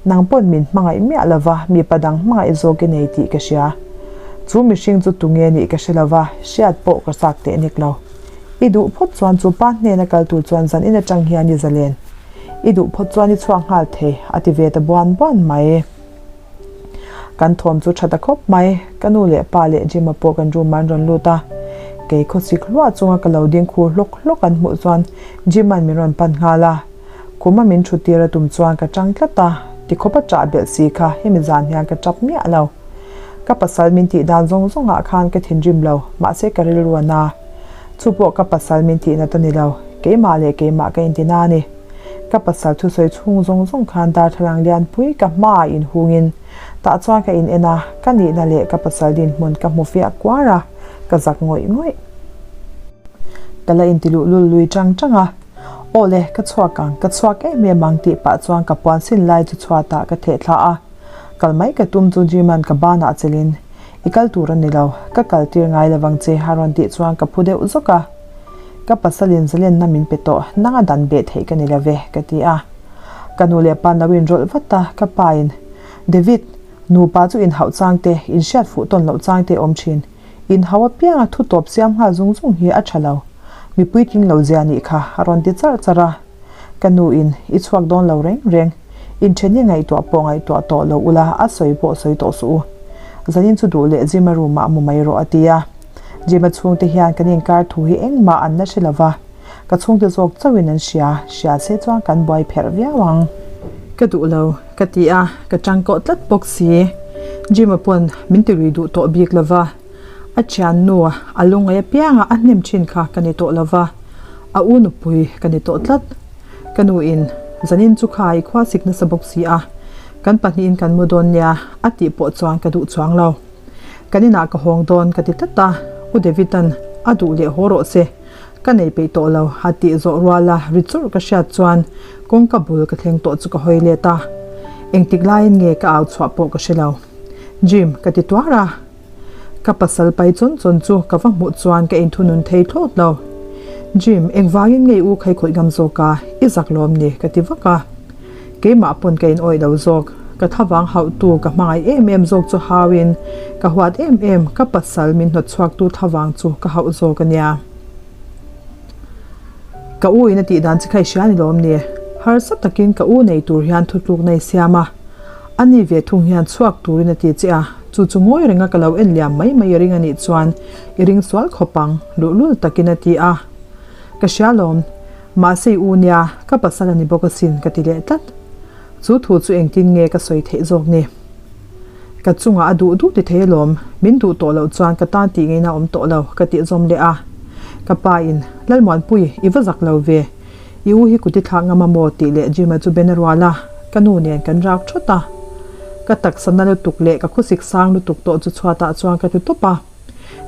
Nang pawn min hmangaih miah lova, mipa dang hmangaih zawk i nei tih ka hria. Chu mihring chu tunge nih ka hre lova, hriat pawh ka chak teh nek lo. I duh phawt chuan chu pa hnena kal tur chuan zan in atang hian i zalen. I duh phawt chuan i chhuak nghal thei, a ti ve ta buan buan mai. Kan thawm chu tha ta khawp mai, ka nu leh pa leh Jim-a pawh kan room-ah an rawn lut a. Kei khawsik hluah chunga ka lo ding khur hlawk hlawk an hmuh chuan Jim-a'n min rawn pan nghal a. Kum a min thu tir a tum chuan ka tang tlat a, tikhawp a ṭah belh si kha hemi zan hian ka ṭap miah lo. Ka pasal min tih dan zawng zawngah khan ka thinrim lo, mahse ka rilru a na. Chu pawh ka pasal min tih nat a ni lo, keimah leh keimah ka inti na a ni. Ka pasal thusawi chhung zawng zawng khan darthlalang lianpui ka hmaah inhungin tah chuan ka in en a, ka nihna leh ka pasal dinhmun ka hmu fiah kuar a, ka zak ngawih ngawih. Ka la inti luhlul lui tang tang a. Aw le, ka chhuak ang, ka chhuak em em ang tih pah chuan ka puan sin lai chu chhuatah ka theh thla a. Kal mai ka tum chu Jim-a'n ka banah chelin, I kal tur a ni lo, ka kal tir ngai lo vang che a rawn tih chuan ka phu deuh zawk a. Ka pasalin zalenna min pe tawh, nanga dan beh theih ka ni lo ve, ka ti a. Ka nu leh pa no inrawlh vat a, ka pain, David, nupa chu inhauh chang te, inhriat fuh tawn loh chang te awm thin. Inhau apianga thu tawp siam nghal zung zung hi a tha lo. Mi puitling lo zia nih kha a rawn ti charh charh a. Ka nu in, I chhuak dawn lo reng reng. Inthen i ngaihtuah pawh ngaihtuah tawh lo ula, a sawi pawh sawi tawh suh u. Zanin chu duh leh Jim-a room ah mu mai rawh a ti a. Jim-a chhungte hian kan inkar thu hi engmah an la hre lo va. Ka chhungte zawk chauhin an hria, hria se chuan kan buai pherh viau ang. Ka duh lo, ka ti a, ka tangkawh tlat bawk si. Jim-a pawn min ti rui duh tawh bik lo va, a thiannu a lungngaih apianga a hnem thin kha ka ni tawh lo va, a u nupui ka ni tawh tlat. Ka nu in, Zanin chu kha i khua sik nasa bawk si a, kan pahnihin kan mu dawn nia, a tih pawh chuan ka duh chuang lo. Kan inah ka hawng dawn ka ti tlat a, U David-a'n a duh leh haw rawh se. Ka nei peih tawh lo, a tih zawh ruala ri churh ka hriat chuan kawngka bul ka thleng tawh chu ka hawi let a. Engtik laiin nge ka au chhuah pawh ka hre lo. Jim, ka ti tuar a. Ka pasal pai chawn chawn chu ka va hmuh chuan ka inthunun thei thlawt lo. Jim, engvangin nge i u kha i khawih ngam zawk a, i zak lawm ni, ka ti vak a. Keimah pawn ka inawih lo zawk. Ka thlavang hauhtu ka hmangaih em em zawk chu hauin ka huat em em ka pasal min hnawt chhuaktu thlavang chu ka hauh zawk a nia. Ka u in a tih dan chi kha i hria ni lawm ni? Harsa takin ka u nei tur hian thutlukna i siam a. A ni ve thung hian chhuak turin a ti che a, chu chu ngawi renga ka lo en liam mai mai i ring a nih chuan i ring sual khawp ang, luhlul takin a ti a. Ka hria lawm. Mahse i u nia, ka pasal a ni bawk asin ka ti leh tlat. Chu thu chu engtin nge ka sawi theih zawk ni? Ka chungah a duh duh ti thei alawm, min duh tawh loh chuan ka tan tih ngeina awm tawh lo ka tih zawm leh a. Ka pa in, Lalmuanpui, i va zak lo ve. I u hi kut i thlak ngam a maw tih leh Jim-a chu ben a rual a, ka nu nen kan rak thawt a. Ka taksa na lutuk leh ka khawsik sang lutuk tawh chu chhuatah chuan ka tlu tawp a.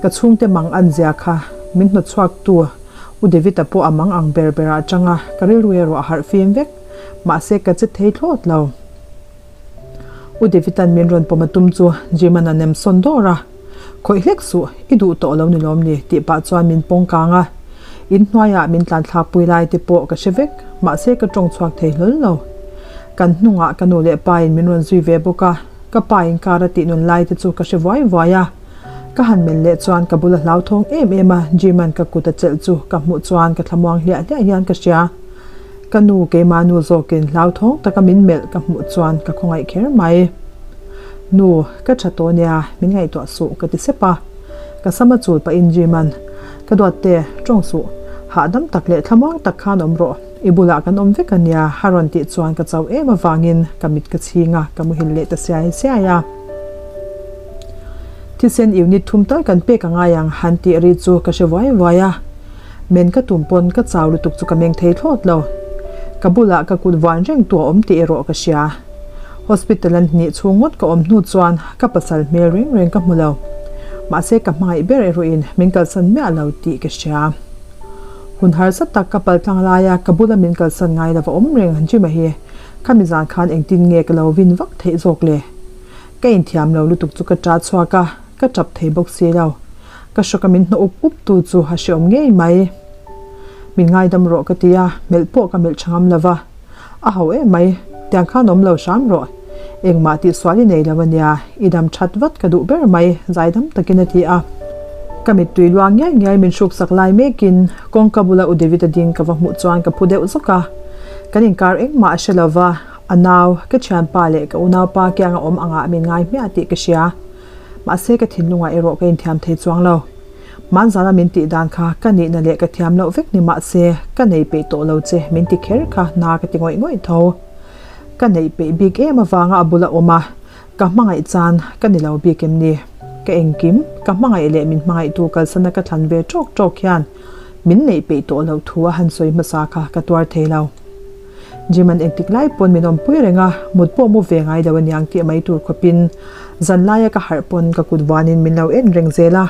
Ka chhungte mang an zia kha min hnawt chhuak tu U David-a pawh a mang ang ber ber ah tang a, ka rilru erawh a harh fim vek. Mahse ka che thei thlawt lo. U David-a'n min rawn pawm a tum chu Jim-a'n a nem sawn dawr a, Khawih hlek suh, i duh tawh lo ni lawm ni? tih pah chuan min pawng kang a. In hnuaiah min tlan thlak pui lai te pawh ka hre vek, mahse ka tawng chhuak thei hlawl lo. Kan hnungah ka nu leh pa in min rawn zui ve bawk a, ka pa in car a tih nun lai te chu ka hre vuai vuai a. Ka han melh leh chuan ka bula hlauthawng em em a, Jim-a'n ka kut a chelh chu ka hmuh chuan ka thlamuang hliah hliah hian ka hria. Ka nu keimah nu zawkin hlauthawng taka min melh ka hmuh chuan ka khawngaih kher mai. Nu, ka tha tawh nia, min ngaihtuah suh ka ti sep a. Ka sam a chul pahin Jim-a'n, Ka duatte, tawng suh. Hahdam tak leh thlamuang tak khan awm rawh. I bulah kan awm vek a nia, a rawn tih chuan ka chauh em avangin ka mit ka chhing a, ka muhil leh ta siai siai a. Thisen unit thum tal kan pek a ngai ang han tih ri chu ka hre vuai vuai a. Men ka tum pawn ka chau lutuk chu ka meng thei thlawt lo. Ka bulah ka kut vuan reng tu a awm tih erawh ka hria. Hospital an hnih chhung ngawt ka awm hnu chuan ka pasal hmel reng reng ka hmu lo. Mahse ka hmangaih ber erawhin min kalsan miah lo tih ka hria. Hun harsa tak ka pal tlang laia ka bula min kalsan ngai lova awm reng Jim-a hi khami zan khan engtin nge ka lo vin vak theih zawk le? Ka inthiam lo lutuk chu ka ṭah chhuak a, ka ṭap thei bawk si lo. Ka hrawk a min hnawh up up tu chu a hreawm ngei mai. Min ngaidam rawh ka ti a, melh pawh ka melh ṭha ngam lo va. A ho em mai, tiang khan awm lo hram rawh. Engmah tihsual i nei lo a nia, i dam ṭhat vat ka duh ber mai, zaidam takin a ti a. Ka mittui luang ngiai ngiai min hruksak lai mekin kawngka bula U David-a ding ka va hmuh chuan ka phu deuh zawk a. Kan inkar engmah a hre lo va, a nau, ka thianpa leh ka unaupa kianga awm angah min ngai hmiah tih ka hria. Mahse ka thinlungah erawh ka inthiam thei chuang lo. Hmanzana min tih dan kha ka nihna leh ka thiam loh vek ni mahse ka nei peih tawh lo che min ti kher kha na ka ti ngawih ngawih tho. Ka neih peih bik em avanga a bula awm a, ka hmangaih chan ka ni lo bik em ni? Ka engkim, ka hmangaih leh min hmangaihtu kalsana ka thlan ve tawk tawk hian min neih peih tawh loh thu a han sawi hmasa kha ka tuar thei lo. Jim-a'n engtik lai pawn min awmpui reng a, mut pawh mu ve ngai lo aniang tih mai tur khawpin zan laia ka harh pawn ka kut vuanin min lo en reng zel a.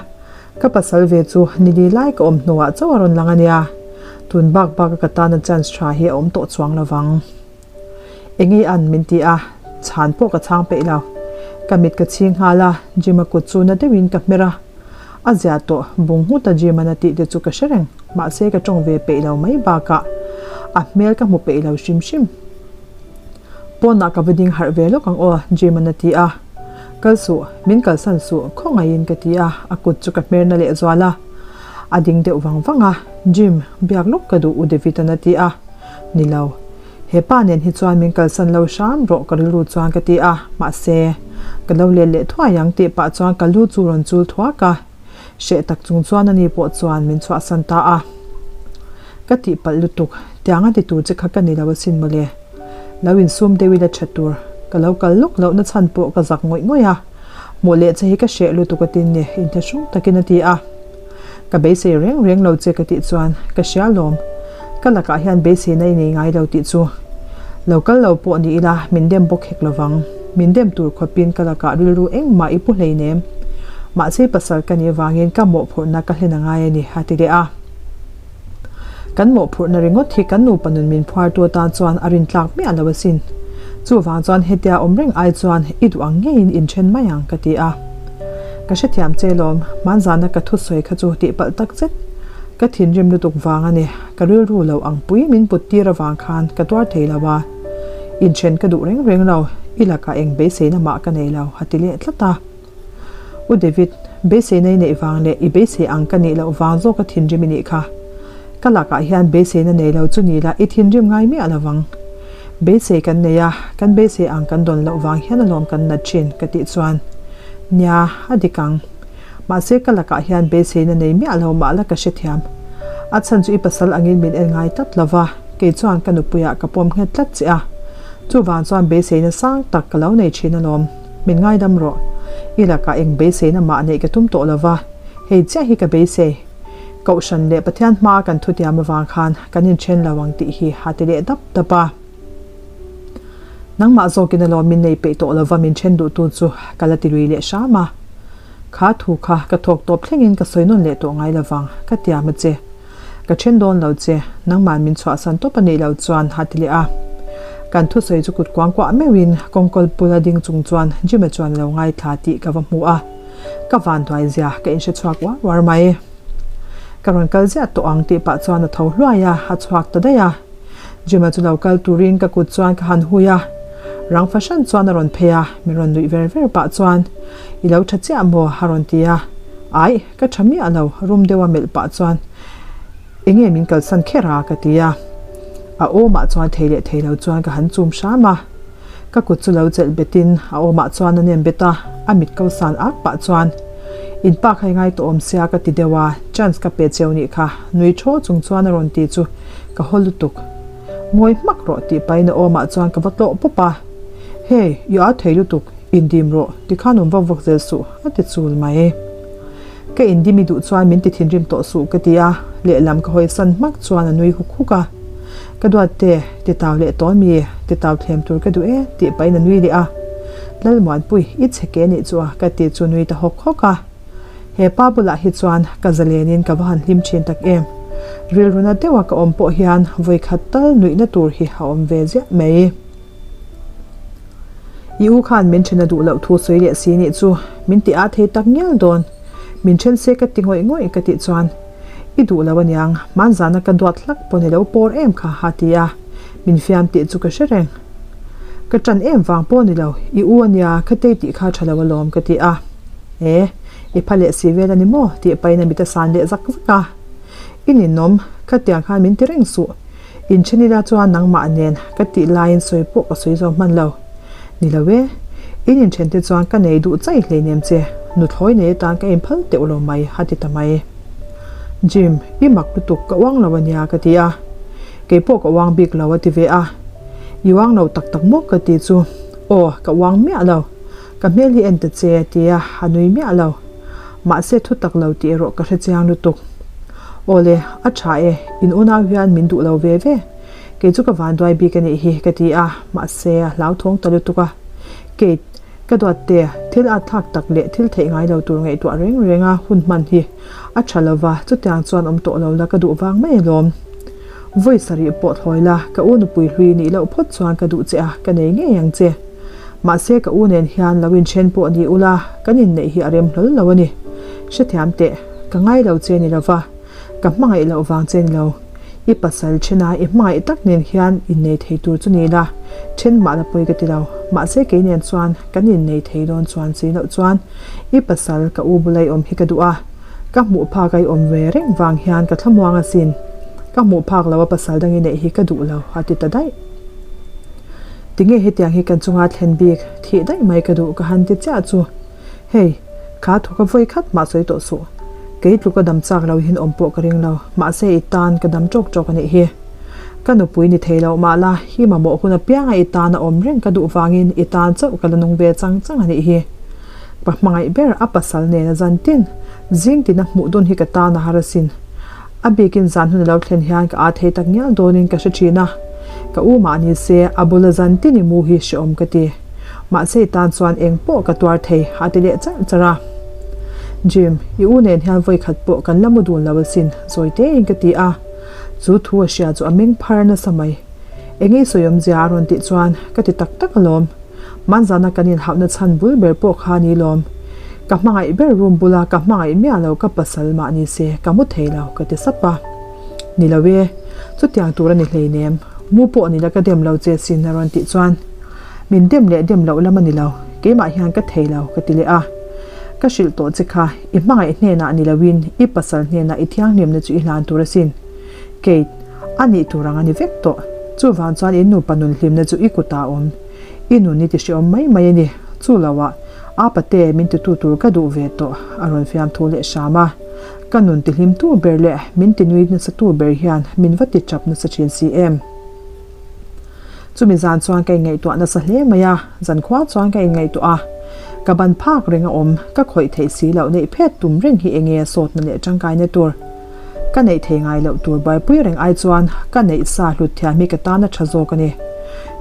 Ka pasal ve chu nili lai ka awm hnuah chauh a rawn lang ania, tun bak baka ka tana chance tha hi a awm tawh chuang lovang. Engei an min ti a, chhan pawh ka chhang peih lo. Ka mit ka chhing nghal a, Jim-a kut chu na deuhin ka hmer a. A zia tawh, bung nghut a Jim-an a tih te chu ka hre reng, mahse ka tawng ve peih lo mai bakah a hmel ka hmu peih lo hrim hrim. Pawnah ka va ding harh ve lawk ang aw, Jim-an a ti a. Kal suh, min kalsan suh, khawngaihin ka ti a, a kut chu ka hmer na lehzual a. A ding deuh vang vang a, Jim, biak lawk ka duh U David-an a ti a. Ni lo. He pa nen hi chuan min kalsan lo hram rawh ka rilru chuan ka ti a, mahse, ka lo let leh thuai ang tih pah chuan ka lu chu rawn chul thuak a. Hreh tak chung chuan ani pawh chuan min chhuahsan ta a. Ka tihpalh lutuk, tiang a ti tur che kha ka ni lo asin mawle. Lo insum deuh ila tha tur, ka lo kal lawk lohna chhan pawh ka zak ngawih ngawih a. Hmuh leh che hi ka hreh lutuk atin ni, inthlahrung takin a ti a. Ka beisei reng reng lo che ka tih chuan ka hria lawm. Ka lakah hian beiseina i nei ngai lo tih chu lo kal lo pawh ni ila min dem bawk hek lovang. Min dem tur khawpin ka lakah rilru engmah i pu hleinem. Mahse pasal ka nih vangin ka mawhphurhna ka hlen a ngai a ni a ti leh a. Kan mawhphurhna ringawt hi kan nupa nun min phuartu atan chuan a rintlak miah lo asin. Chuvang chuan hetia awm reng ai chuan i duh ang ngeiin inthen mai ang ka ti a. Ka hrethiam che lawm, hmanzana ka thusawi kha chu tihpalh tak zet. Ka thinrim lutuk vang a ni, ka rilru lo ang pui min put tir avang khan ka tuar thei lo a. Inthen ka duh reng reng lo, i lakah eng beiseina mah ka nei lo a ti leh tlat a. U David, beiseina i neih vang leh i beisei ang ka nih loh vang zawk a thinrim i nih kha. Ka lakah hian beiseina nei lo chu ni la i thinrim ngai miah lo vang. Beisei kan nei a, kan beisei ang kan dawn loh vang hian alawm kan nat thin ka tih chuan, Nia, a dik ang. Mahse ka lakah hian beiseina nei miah lo mah la ka hrethiam. A chhan chu i pasal angin min en ngai tlat lo va, kei chuan ka nupuiah ka pawm nghet tlat che a. Chuvang chuan beiseina sang tak ka lo nei thin alawm. Min ngaidam rawh. I lakah eng beiseina mah neih ka tum tawh lo va, hei chiah hi ka beisei. Kohhran leh Pathian hmaa kan thutiam avang khan kan inthen lo ang tih hi a ti leh dap dap a. Nangmah zawkin alawm min nei peih tawh lo va min then duhtu chu ka la ti lui leh hram a. Kha thu kha ka thawk tawp thlengin ka sawi nawn leh tawh ngai lo vang, ka tiam a che. Ka then dawn lo che, nangmah min chhuahsan tawp a nih loh chuan a ti leh a. Kan thusawi chu kut kuangkuah meuhin kawngkawl pula ding chung chuan Jim-a chuan a lo ngaithla tih ka va hmu a, ka vanduai zia ka inhre chhuak uar uar mai. Ka rawn kal ziah tawh ang tih pah chuan a tho hluai a, a chhuak ta daih a. Jim-a chu lo kal turin ka kut chuan ka han hui a, rang fahran chuan a rawn phei a, min rawn nuih ver ver pah chuan, I lo tha chiah maw? a rawn ti a. Aih, ka tha miah lo, rum deuha melh pah chuan enge min kalsan kher a ka ti a. A awmah chuan thei leh thei lo chuan ka han chum hram a. Ka kut chu lo chelh betin a awmah chuan a nem bet a, a mit ko san ak pah chuan In pa kha i ngai tawh awm sia ka ti deuh a, chance ka pe cheu nih kha, nui thaw chung chuan a rawn ti chu ka haw lutuk. Ngawi hmak rawh tih pahin a awmah chuan ka va tlawh pawp a. Hey, i â thei lutuk, indim rawh, tikhan awm vak vak zel suh, a ti chul mai. Ka indim i duh chuan min ti thinrim tawh suh ka ti a, lehlam ka hawisan hmak chuan a nui huk huk a. Ka duat te, ti tau leh tawh mi, ti tau thlem tur ka duh e, tih pahin a nui leh a. Lalmuanpui, i chhe ke nih chu a, ka ti chu nui ta hawk hawk a. He pa bulah hi chuan ka zalenin ka va han hlim thin tak em. Rilruna deuha ka awm pawh hian vawikhat tal nuihna tur hi a awm ve ziah mai. I u khan min then a duh loh thu sawi leh si nih chu min ti a thei tak ngial dawn. Min then se ka ti ngawih ngawih ka tih chuan i duh lo aniang, hmanzana ka duat hlak pawn i lo pawr em kha a ti a, min fiam tih chu ka hre reng. Ka tan em vang pawh ni lo, i u ania ka tei tih kha tha lo alawm ka ti a. E, i pha leh si vel a ni maw? tih pahin a mit a san leh zak zak a. I ninawm, khatiang khan min ti reng suh. Inthen ila chuan nangmah nen ka tih laiin sawi pawh ka sawi zo hman lo. Ni lo e, in inthen te chuan ka nei duh chaih hleinem che, nuthlawi nei atan ka inphal teuh lo mai, a ti ta mai. Jim, i mak lutuk ka uang lo ania ka ti a. Kei pawh ka uang bik lo a ti ve a. I uang lo tak tak maw ka ti chu, aw, ka uang miah lo. Ka hmel hi en ta che a ti a, a nui miah lo. Mahse thu tak lo tih erawh ka hre chiang lutuk. Aw le, a tha e, in unau hian min duh lo ve ve. Kei chu ka vanduai bik a nih hi ka ti a, mahse a hlauthawng ta lutuk a. Kate, ka duat te, thil at thlak tak leh thil theih ngai lo tur ngaihtuah reng reng a hun hman hi a tha lo va, chutiang chuan awm tawh lo la ka duh vang mai alawm. Vawi sarih pawh thlawi la, ka u nupui hlui nih loh phawt chuan ka duh che a, ka nei ngei ang che. Mahse ka u nen hian lo inthen pawh ni ula, kan inneih hi a rem hlawl lo a ni. Hrethiam teh, ka ngai lo che ni lova, ka hmangaih loh vang che ni lo. I pasal thena i hmangaih tak nen hian innei thei tur chu ni la, then mah la pawi ka ti lo. Mahse kei nen chuan kan innei thei dawn chuan si loh chuan i pasal ka u bula i awm hi ka duh a, ka hmuh phak a i awm ve reng vang hian ka thlamuang asin. Ka hmuh phak lo a pasal dang i neih hi ka duh lo, a ti ta daih. Tinge hetiang hi kan chunga thlen bik thih daih mai ka duh ka han ti chiah chu. Hei, kha thu ka vawi khat mah sawi tawh suh. Kei tluka dam chak lo hin awm pawh ka ring lo, mahse i tan ka dam tawk tawk a nih hi. Ka nupui ni thei loh mah la, hi mamawh hun apianga i tan a awm reng ka duh vangin i tan chauh ka la nung ve chang chang a nih hi. Ka hmangaih ber a pasal nena zan tin, zing tina hmuh dun hi ka tan a har asin. A bikin zan hun a lo thlen hian ka aa thei tak ngial dawnin ka hre thin a, ka u mah ni se a bula zan tin i mu hi hrehawm ka ti. Mahse i tan chuan eng pawh ka tuar thei a ti leh charh charh a. Jim, i u nen hian vawi khat pawh kan la mu dun lo asin, zawi tein ka ti a. Chu thu a hria chu a meng phar nasa mai. Eng ei sawi awmzia a rawn tih chuan ka ti tak tak alawm. Hmanzana kan inhauhna chhan bul ber pawh kha ni lawm. Ka hmangaih ber room bula ka hmangaih miah lo ka pasal mah ni se ka mu thei lo ka ti sap a. Ni lo e, chutiang tur a ni hleinem, mu pawh ni la ka dem lo che sin a rawn tih chuan min dem leh dem loh lam a ni lo, keimah hian ka thei lo ka ti leh a. Ka hrilh tawh che kha, i hmangaih hnenah ni loin i pasal hnenah i thianghlimna chu i hlan tur asin. Kate, a nih tur ang a ni vek tawh. Chuvang chuan in nupa nun hlimna chu i kutah a awm. I nun i ti hreawm mai mai a ni. Chu loah, a pate min titu tur ka duh ve tawh, a rawn fiamthu leh hram a. Ka nun ti hlimtu ber leh min ti nui nasatu ber hian min va ti tap nasa thin si em? Chumi zan chuan ka inngaihtuah nasa hle mai a, zankhua chuan ka inngaihtuah a. Ka ban phak reng a awm, ka khawih theih si loh neih phet tum reng hi enge sawtna leh tangkaina tur? Ka neih thei ngai loh tur buaipui reng ai chuan ka neih sa hlut thiam hi ka tan a tha zawk a ni.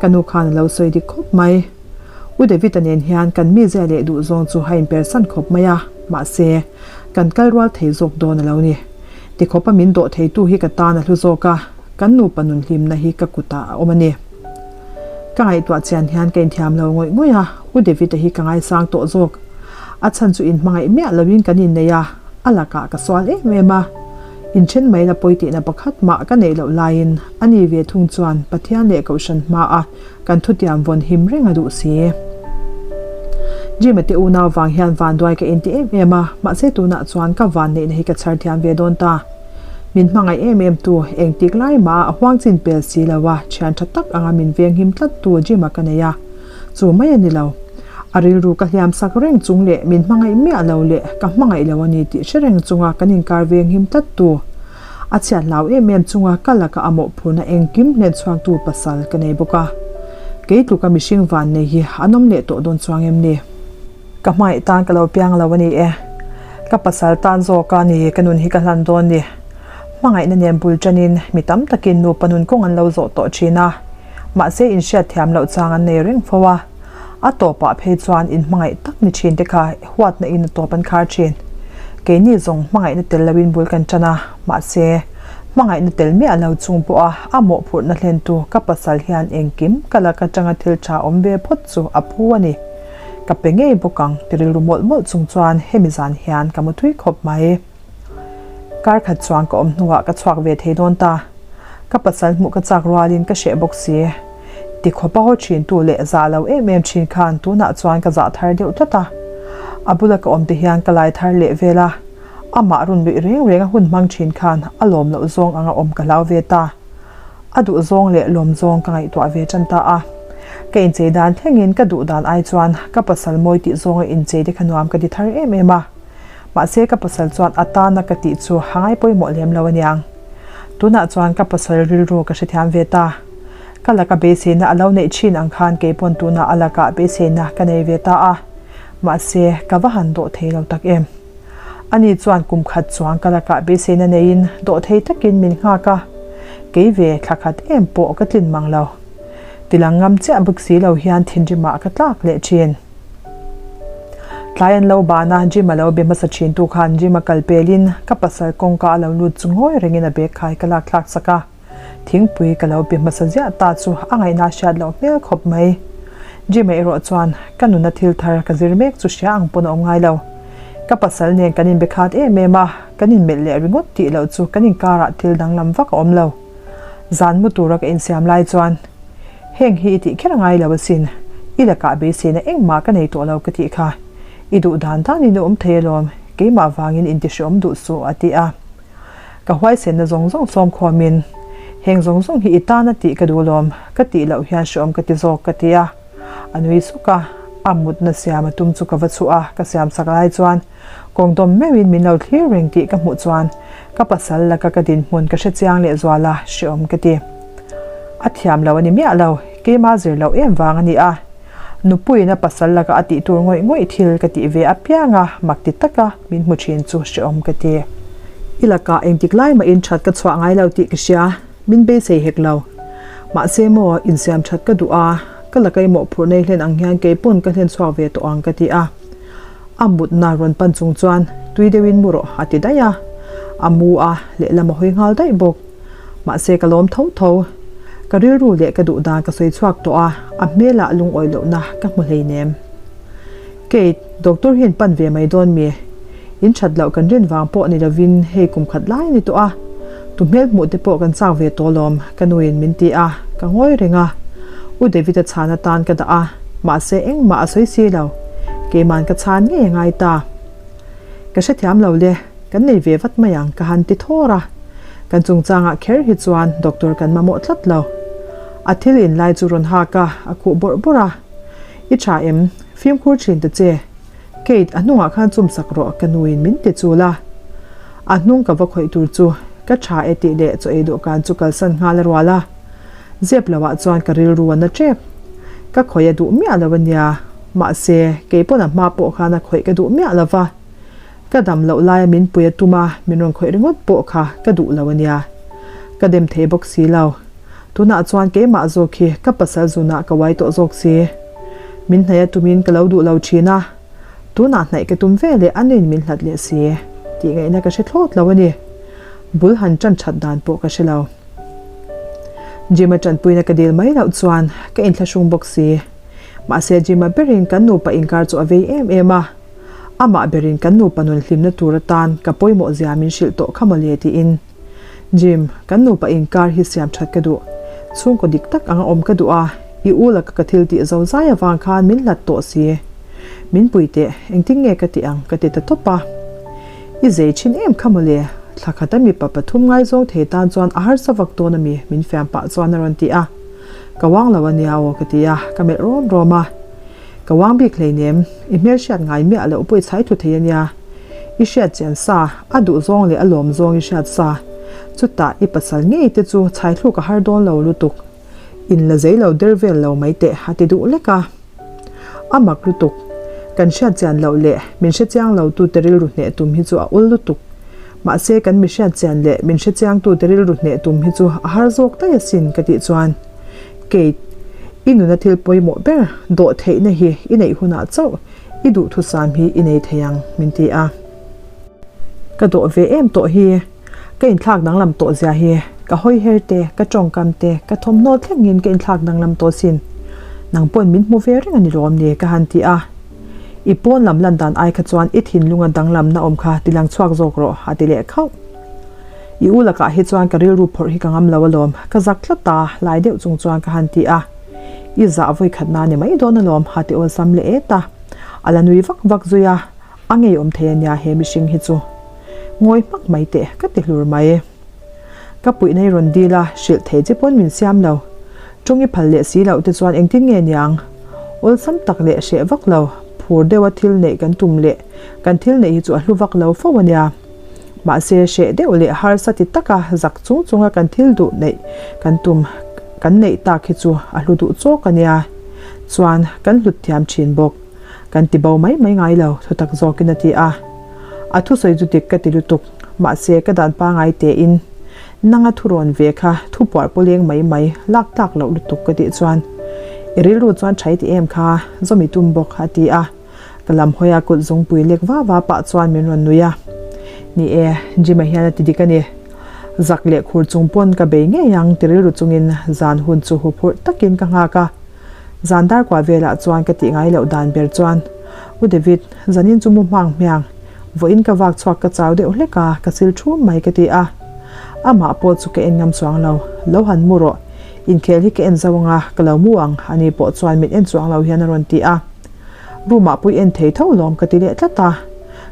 Ka nu khan a lo sawi dik khawp mai. U David-a nen hian kan mizia leh duhzawng chu a inpersan khawp mai a, mahse, kan kal rual thei zawk dawn a lo ni. Tikhawpa min dawh theitu hi ka tan a hlu zawk a, kan nupa nun hlimna hi ka kutah a awm a ni. Ka ngaihtuah chian hian ka inthiam lo ngawih ngawih a, U David-a hi ka ngaisang tawh zawk. A chhan chu inhmangaih miah loin kan innei a, a lakah ka sual em em a. Inthen mai la pawi tihna pakhat mah ka neih loh laiin a ni ve thung chuan Pathian leh Kohhran hmaah kan thutiam vawn him reng a duh si. Jim-a te unau vang hian vanduai ka inti em em a, mahse tunah chuan ka vanneihna hi ka chhar thiam ve dawn ta. Min hmangaih em em tu, engtik lai mah a huang chin pel si lo a, thian tha tak anga min venghim tlat tu Jim-a ka nei a. Chu mai a ni lo. A rilru ka hliam sak reng chung leh min hmangaih miah lo leh ka hmangaih lo a ni tih hre reng chunga kan inkar venghim tlat tu, a chhiat hlau em em chunga ka laka a mawhphurhna engkim hlen chhuaktu pasal ka nei bawk a. Kei tluka mihring van nei hi an awm leh tawh dawn chuang em ni? Ka hmangaih tan ka lo piang lo a ni e. Ka pasal tan zawk a ni ka nun hi ka hlan dawn ni. Hmangaihna nen bul tanin mi tam takin nupa nun kawng an lo zawh tawh thin a. Mahse inhriat thiam loh chang an nei reng fo a, a tawpah phei chuan inhmangaih tak ni thin te kha huatna in a tawp an khar thin. Keini zawng hmangaihna tel loin bul kan tan a, mahse hmangaihna tel miah lo chung pawha a mawhphurhna hlentu ka pasal hian engkim ka lak atanga thil tha awm ve phawt chu a phu a ni. Ka pe ngei bawk ang ti rilru mawlh mawlh chung chuan hemi zan hian ka mu thui khawp mai. Kar khat chuan ka awm hnuah ka chhuak ve thei dawn ta. Ka pasal hmuh ka chak rualin ka hreh bawk si. Ti khawpa haw thintu leh zah lo em em thin khan tunah chuan ka zah thar deuh tlat a. A bula ka awm te hian ka lai thar leh vel a. Amah run luih reng reng a hun hmang thin khan a lawm loh zawng anga awm ka hlau ve ta. A duhzawng leh lawmzawng ka ngaihtuah ve tan ta a. Ka inchei dan thlengin ka duh dan ai chuan ka pasal mawi tih zawnga inchei te kha nuam ka ti thar em em a. Mahse ka pasal chuan a tana ka tih chu a ngai pawimawh lem lo aniang. Tunah chuan ka pasal rilru ka hrethiam ve ta. Ka laka beiseina a lo neih thin ang khan kei pawn tunah a lakah beiseina ka nei ve ta a. Mahse ka va han dawh thei lo tak em. Ani chuan kum khat chuang ka lakah beiseina neiin dawh thei takin min nghak a. Kei ve thla khat em pawh ka tlin mang lo. Tilang ngam chiah bawk si lo hian thinrimah ka tlak leh thin. Tlai an lo ban a, Jim a lo be hmasa thin tu khan Jim a kal pelin ka pasal kawngka a lo lut chu ngawi rengin a bag khai ka lak thlak sak a. Thingpui ka lo be hmasa ziah ta chu a ngaihna hriat loh hmel khawp mai. Jim-a erawh chuan ka nuna thil thar ka zir mek chu hria ang pawn a awm ngai lo. Ka pasal nen kan inbe khat em em a, kan inmelh leh ringawt tih loh chu kan inkarah thil danglam vak a awm lo. Zan mu tura ka insiam lai chuan, Heng hi i tih kher ngai lo asin, i lakah beiseina engmah ka nei tawh lo ka tih kha. I duh dan danin i awm thei alawm, keimah vangin intihreawm duh suh a ti a. Ka huaisenna zawng zawng sawm khawmin, Heng zawng zawng hi i tana tih ka duh lawm, ka tih loh hian hreawm ka ti zawk ka ti a. A nui suk a, a mutna siam a tum chu ka va chhuah a, ka siam sak lai chuan kawng dawm meuhin min lo thlir reng tih ka hmuh chuan ka pasal laka ka dinhmun ka hre chiang leh zual a, hreawm ka ti. A thiam lo a ni miah lo, keima zir loh em vang a ni a. Nupuiin a pasal laka a tih tur ngawih ngawih thil ka tih ve apiang a, mak ti taka min hmu thin chu hreawm ka ti. I lakah engtik lai mahin that ka chhuah ngai lo tih ka hria, min beisei hek lo. Mahse maw, insiam that ka duh a, ka laka i mawhphurh nei hlen ang hian kei pawn ka hlen chhuak ve tawh ang ka ti a. A mutna rawn pan chung chuan tui deuhin mu rawh a ti daih a, a mu a, lehlam a hawi nghal daih bawk. Mahse ka lawm tho tho. Ka rilru leh ka duh dan ka sawi chhuak tawh a, a hmelah lungawi lohna ka hmu hleinem. Kate, doctor hian pan ve mai dawn mi? In that loh kan rin vang pawh ni lovin hei kum khat lai a ni tawh a, tu hmel hmuh te pawh kan chak ve tawh lawm, ka nuin min ti a, ka ngawi reng a. U David-a chhan atan ka dah a, mahse engmah a sawi si lo. Keiman ka chhan ngei a ngai ta. Ka hrethiam lo le, kan nei ve vat mai ang ka han ti thawr a. Kan chungchangah kher hi chuan doctor kan mamawh tlat lo. A thil in lai chu rawn hak a, a khuh bawrh bawrh a. I tha em? Fimkhur thin ta che. Kate, a hnungah khan chum sak rawh ka nuin min ti chul a. A hnung ka va khawih tur chu ka tha e tih leh chaw ei dawhkan chu kalsan nghal a rual a. Zep loah chuan ka rilru a na tep. Ka khawih a duh miah lo a nia. Mahse, kei pawn a hma pawh khan a khawih ka duh miah lo va. Ka dam loh laia min pui a tum a, min rawn khawih ringawt pawh kha ka duh lo a nia. Ka dem thei bawk si lo. Tunah chuan keimah zawk hi ka pasal zunah ka uai tawh zawk si. Min hnaih a tumin ka lo duh lo thin a, tunah hnaih ka tum ve leh a nuin min hlat leh si tih ngaihna ka hre thlawt lo a ni. Bul han tan that dan pawh ka hre lo. Jim-a tanpuina ka dil mai loh chuan ka inthlahrung bawk si. Mahse Jim-a berin kan nupa inkar chu a vei em em a. Amah berin kan nupa nun hlimna tur atan ka pawimawh zia min hrilh tawh kha mawle tiin. Jim, kan nupa inkar hi siam that ka duh. Chhungkaw dik tak anga awm ka duh a, i u laka ka thil tih zo zai avang khan min hlat tawh si. Min pui teh, engtin nge ka tih ang ka ti ta tawp a. I zei thin em kha mawle, thla khata mipa pathum ngaizawng thei tan chuan a harsa vak dawn a mi min fiam pah chuan a rawn ti a. Ka uang lo ania aw ka ti a, ka melh rawm rawm a. Ka uang bik hleinem, i hmelhriat ngai miah loh pawh i chhai thu thei ania. I hriat chian sa, a duh zawng leh a lawm zawng i hriat sa. Chutah i pasal ngei te chu chhai thluk a har dawn lo lutuk. In la zei lo der vel lo mai teh a ti duh lek a. A mak lutuk. Kan hriat chian loh leh min hre chiang lo tute rilru hneh tum hi chu a ul lutuk. Mahse kan mi hriat chian leh min hre chiang tute rilru hneh tum hi chu a har zawk daih asin ka tih chuan Kate, i nuna thil pawimawh ber dawh theihna hi i neih hunah chauh I duhthusam hi i nei thei ang, min ti a. Ka dawh ve em tawh hi, ka inthlak danglam tawh zia hi, ka hawi her te, ka tawngkam te, ka thawmhnaw thlengin ka inthlak danglam tawh sin. Nang pawn min hmu ve reng a ni lawm ni, ka han ti a. I pawn lam lan dan ai kha chuan i thinlunga danglamna awm kha ti lang chhuak zawk rawh, a ti leh khauh. I u lakah hi chuan ka rilru phawrh hi ka ngam lo alawm, ka zak tlat a, lai deuh chung chuan ka han ti a. I zah vawi khat na ni mai dawn alawm ha ti awlsam leh et a. A la nui vak vak zui a, a ngeiawm thei ania he mihring hi chu. Ngawi hmak mai teh ka ti hlur mai. Ka puihna i rawn dil a, hrilh thei che pawn min siam lo. Tawng i phal leh si loh te chuan engtin nge niang? Awlsam tak leh hreh vak lo, phur deuha thil neih kan tum leh kan thil neih hi chu a hlu vak lo fo a nia. Mahse hreh deuh leh harsa ti taka zak chung chunga kan thil duh neih kan tum kan neih tak hi chu a hlu duh chawk a nia. Chuan kan hlut thiam thin bawk. Kan ti bo mai mai ngai lo, thutak zawkin a ti a. A thusawi chu dik ka ti lutuk. Mahse ka dan pangai tein nanga thu rawn ve kha thu puar pawleng mai mai lak tlak loh lutuk ka tih chuan i rilru chuan thai ti em kha zawmi tum bawk a ti a. Ka lam hawi a kut zungpui lek va va pah chuan min rawn nui a. Ni e, Jim-a hian a ti dik a ni. Zak leh khur chung pawn ka bei ngei ang ti rilru chungin zan hun chu huphurh takin ka nghak a. Zan dar kuah velah chuan ka tih ngai loh dan ber chuan, U David, zanin chu mu hmang hmiang, vawiin ka vak chhuak ka chau deuh hlek a, ka sil thum mai ka ti a. Amah pawh chu ka en ngam chuang lo, lo han mu rawh, inkhel hi ka en zo anga ka lo mu ang, ani pawh chuan min en chuang lo hian a rawn ti a. Room ah pui en thei tho lawm ka ti leh tlat a,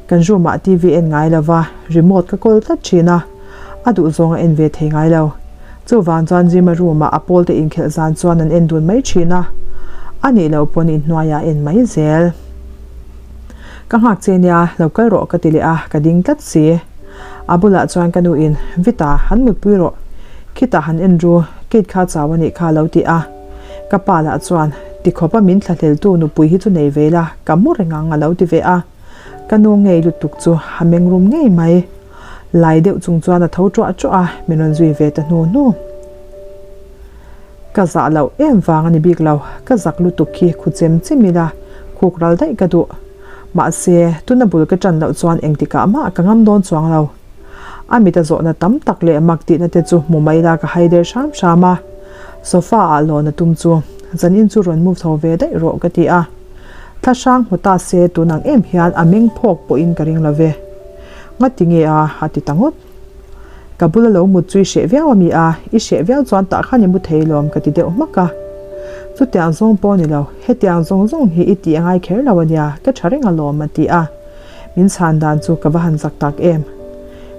kan room ah TV en ngai lo va, remote ka kawl tlat thin a, a duh zawng a en ve thei ngai lo. Chuvang chuan Jim-a room ah a pawl te inkhelh zan chuan an en dun mai thin a, a nih loh pawn inhnuai ah a en mai zel. Ka nghak che nia, lo kal rawh ka ti leh a, ka ding tlat si. A bulah chuan ka nu in, Vita, han mutpui rawh, khitah han en ru, Kate kha chau a nih kha a lo ti a. Ka pa lah chuan, Ti khawpa min thlahleltu nupui hi chu nei ve la, ka mu reng ang a lo ti ve a. Ka nu ngei lutuk chu a meng rum ngei mai. Lai deuh chung chuan a tho ṭuah ṭuah a, min rawn zui ve ta hnu hnu. Ka zah loh em vang a ni bik lo, ka zak lutuk khi khu chem chem ila, khuk ral daih ka duh. Mahse, tuna bul ka ṭan loh chuan engtikah mah ka ngam dawn chuang lo. A mit a zawhna tam tak leh mak tihna te chu hmu mai la ka hai der hram hram a. Sofa ah lawn a tum chu, Zanin chu rawn move tho ve daih rawh ka ti a. Thla hrang hmu ta se tun ang em hian a meng phawk pawhin ka ring lo ve. Ngati nge a? a ti ta ngawt. Ka bula lo mut chu i hreh viau a mi a, i hreh viau chuan tah khan i mu thei lawm ka ti deuh hmak a. Chutiang zawng pawh a ni lo, hetiang zawng zawng hi i tih a ngai kher lo a nia, ka tha reng alawm a ti a. Min chhan dan chu ka va han zak tak em.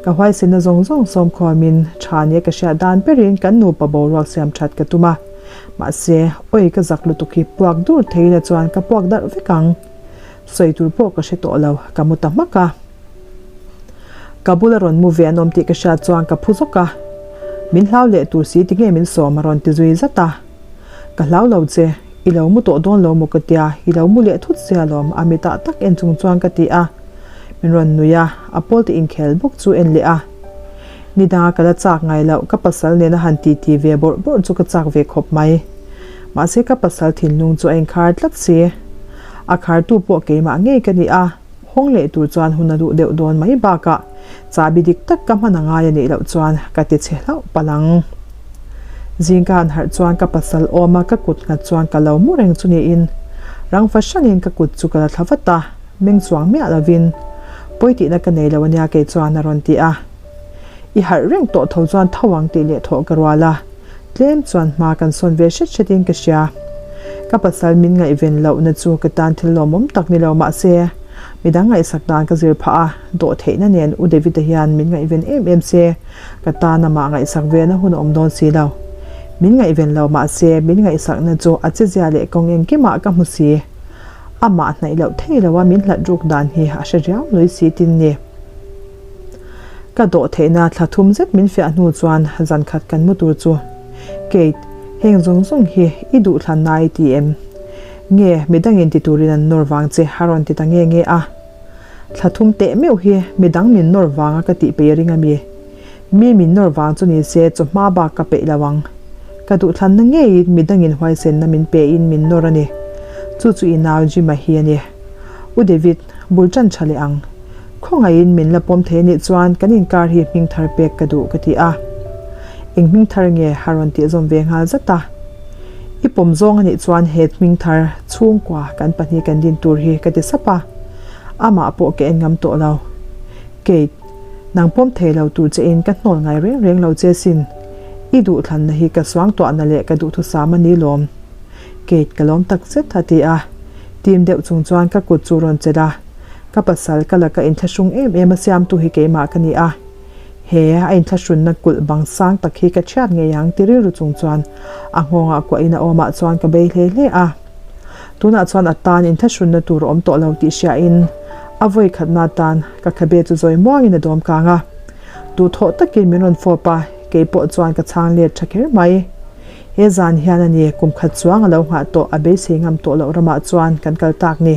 Ka huaisenna zawng zawng sawmkhawmin tha nia ka hriat dan berin kan nupa boruak siam that ka tum a. Mahse, awi ka zak lutuk hi puak dur thei ila chuan ka puak darh vek ang. Sawi tur pawh ka hre tawh lo, ka mu ta hmak a. Ka bula rawn mu ve an awm tih ka hriat chuan ka phu zawk a. Min hlau leh tur si tinge min sawm a rawn ti zui zat a. Ka hlau lo che, i lo mu tawh dawn lo maw ka tia, i lo mu leh thut sia lawm a mitah tak en chung chuan ka ti a. Min rawn nui a, a pawl te inkhel bawk chu en leh a. Ni danga ka la chak ngai loh, ka pasal nena han titi ve bawrh bawrh chu ka chak ve khawp mai. Mahse ka pasal thinlung chu a inkhar tlat si. A khartu pawh keimah ngei ka ni a, hawng leh tur chuan hun a duh deuh dawn mai bakah chahbi dik tak ka hman a ngai a nih loh chuan ka ti chhe hlauh palh ang. Zing ka han harh chuan ka pasal awm a, ka kut nghat chuan ka lo mu reng chu niin rang fahranin ka kut chu ka la thla vat a, meng chuang miah lovin pawi tihna ka nei lo a nia kei chuan a rawn ti a. I harh reng tawh tho chuan tho ang tih leh thawh ka rual a. Tlem chuan hma kan sawn ve hret hretin ka hria. Ka pasal min ngaihven lohna chu ka tan thil lawmawm tak ni lo mah se, midang ngaihsak dan ka zir phah a, dawhtheihna nen U David-a hian min ngaihven em em se, ka tan amah ngaihsak vena hun a awm dawn si lo. Min ngaihven lo mah se, min ngaihsakna chu a chezia leh kawng engkimah ka hmu si. Amah hnaih loh thei loa min hlat ruk dan hi a hre riau lui si tin ni. Ka dawh theihna thla thum zet min fiah hnu chuan zan khat kan mu tur chu, Kate, heng zawng zawng hi i duh thlan na i ti em? Nge midangin ti turin an nawr vang che a rawn ti ta nge nge a. Thla thum teh meuh hi midang min nawr vanga ka tih peih ring a mi? Mi min nawr vang chu ni se chawhma bak ka peih lo ang. Ka duh thlanna ngeiin midangin huaisenna min pein min nawr a ni. Chu chu i nau Jim-a hi a ni. U David, bul tan tha leh ang. Khawngaihin min la pawm thei anih chuan kan inkar hi hming thar pek ka duh ka ti a. Eng hming thar nge a rawn tih zawm ve nghal zat a. I pawm zawng anih chuan he hming thar chhungkua kan pahnih kan din tur hi ka ti sap a. Amah pawh ka en ngam tawh lo. Kate, nang pawm thei lo tur che in ka hnawl ngai reng reng lo che sin. I duhthlanna hi ka suangtuahna leh ka duhthusam a ni lawm. Kate ka lawm tak zet a ti a. Tim deuh chung chuan ka kut chu rawn chelh a. Ka pasal ka laka inthlahrung em em a siamtu hi keimah ka ni a. He a inthlahrunna kulh bang sang tak hi ka chhiat ngei ang ti rilru chung chuan a nghawngah kuahin a awmah chuan ka bei hle hle a. Tunah chuan a tan inthlahrunna tur a awm tawh lo tih hriain a vawi khatna atan ka khabe chu zawi muangin a dawm kang a. Duhthawh takin min rawn fawp a, kei pawh chuan ka chhang let tha kher mai. He zan hian a ni kum khat chuang a lo nghah tawh a beisei ngam tawh loh ramah chuan kan kal tak ni.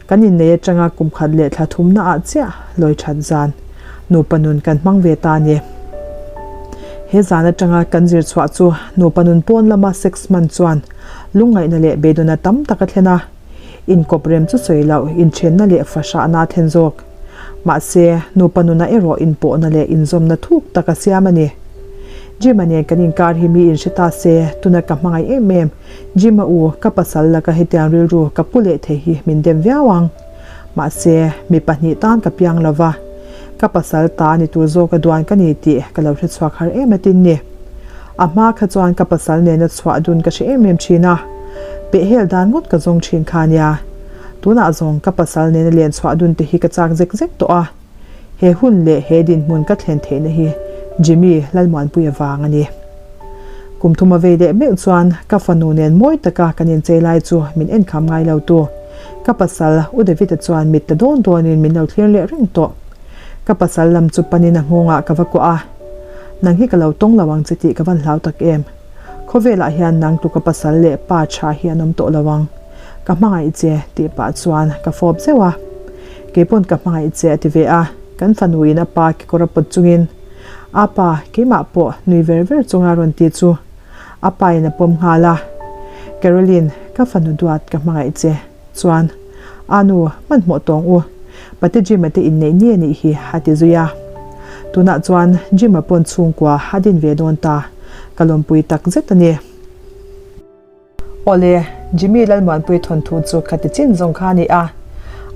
Kan innei atanga kum khat leh thla thumna ah chiah lawi that zan nupa nun kan hmang ve ta a ni. He zan atanga kan zir chhuah chu nupa nun pawn lama sex hman chuan lungngaihna leh beidawnna tam tak a thlen a, inkawp rem chu sawi loh inthenna leh fahrahna a thlen zawk. Mahse, nupa nunah erawh inpawhna leh inzawmna thuk tak a siam a ni. Jim-a nen kan inkar hi mi inhre ta se, tuna ka hmangaih em em. Jim-a u, ka pasal laka hetiang rilru ka pu leh thei hi min dem viau ang. Mahse, mi pahnih tan ka piang lo va, ka pasal ta ni tur zawka duan ka ni tih ka lo hrechhuak har em atin ni. A hma kha chuan ka pasal nena chhuah dun ka hre em em thin a, pehhel dan ngawt ka zawng thin kha nia. Tunah zawng ka pasal nena len chhuah dun te hi ka chak zek zek tawh a. He hun leh he dinhmun ka thlen theihna hi Jimmy Lalmuanpuia vang a ni. Kum thuma vei leh meuh chuan ka fanu nen mawi taka kan inchei lai chu min enkham ngai lo tu. Ka pasal U David-a chuan mit ta dawn dawnin min lo thlir leh reng tawh. Ka pasal lam chu panin a nghawngah ka va kuah a, Nang hi ka lo tawng lo ang che tih ka van hlau tak em. Khawvelah hian nang tu ka pasal leh pa tha hi an awm tawh lo ang. Ka hmangaih che tih pah chuan ka fawp zeuh a. Keipawn ka hmangaih che a ti ve a, kan fanu in a pa kekawr a pawt chungin A pa, keimah pawh nui ver ver chunga rawn ti chu a pa in a pawm nghal a. Caroline, ka fanu duat ka hmangaih che. Chuan, A nu, hmanhmawh tawng u, Pate Jim-a te inneih ni a nih hi a ti zui a. Tunah chuan Jim-a pawn chhungkua a din ve dawn ta, ka lawmpui tak zet a ni. Awle, Jimmy Lalmuanpui thawnthu chu ka ti chin zawng kha a ni a.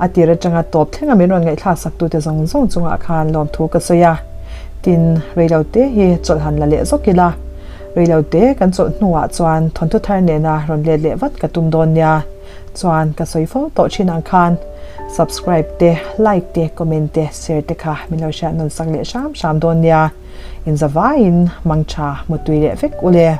A tir atanga tawp thlenga min rawn ngaihthlak saktute zawng zawng chungah khan lawmthu ka sawi a. Tin, reilote hi chawlh han la leh zawk ila. Reilote kan chawlh hnuah chuan thawnthu thar nena rawn let leh vat ka tum dawn nia. Chuan ka sawi fo tawh thin ang khan subscribe te, like te, comment te, share te kha min lo hriat nawn sak leh hram hram dawn nia. Inzavaiin mangtha mutui leh vek ule.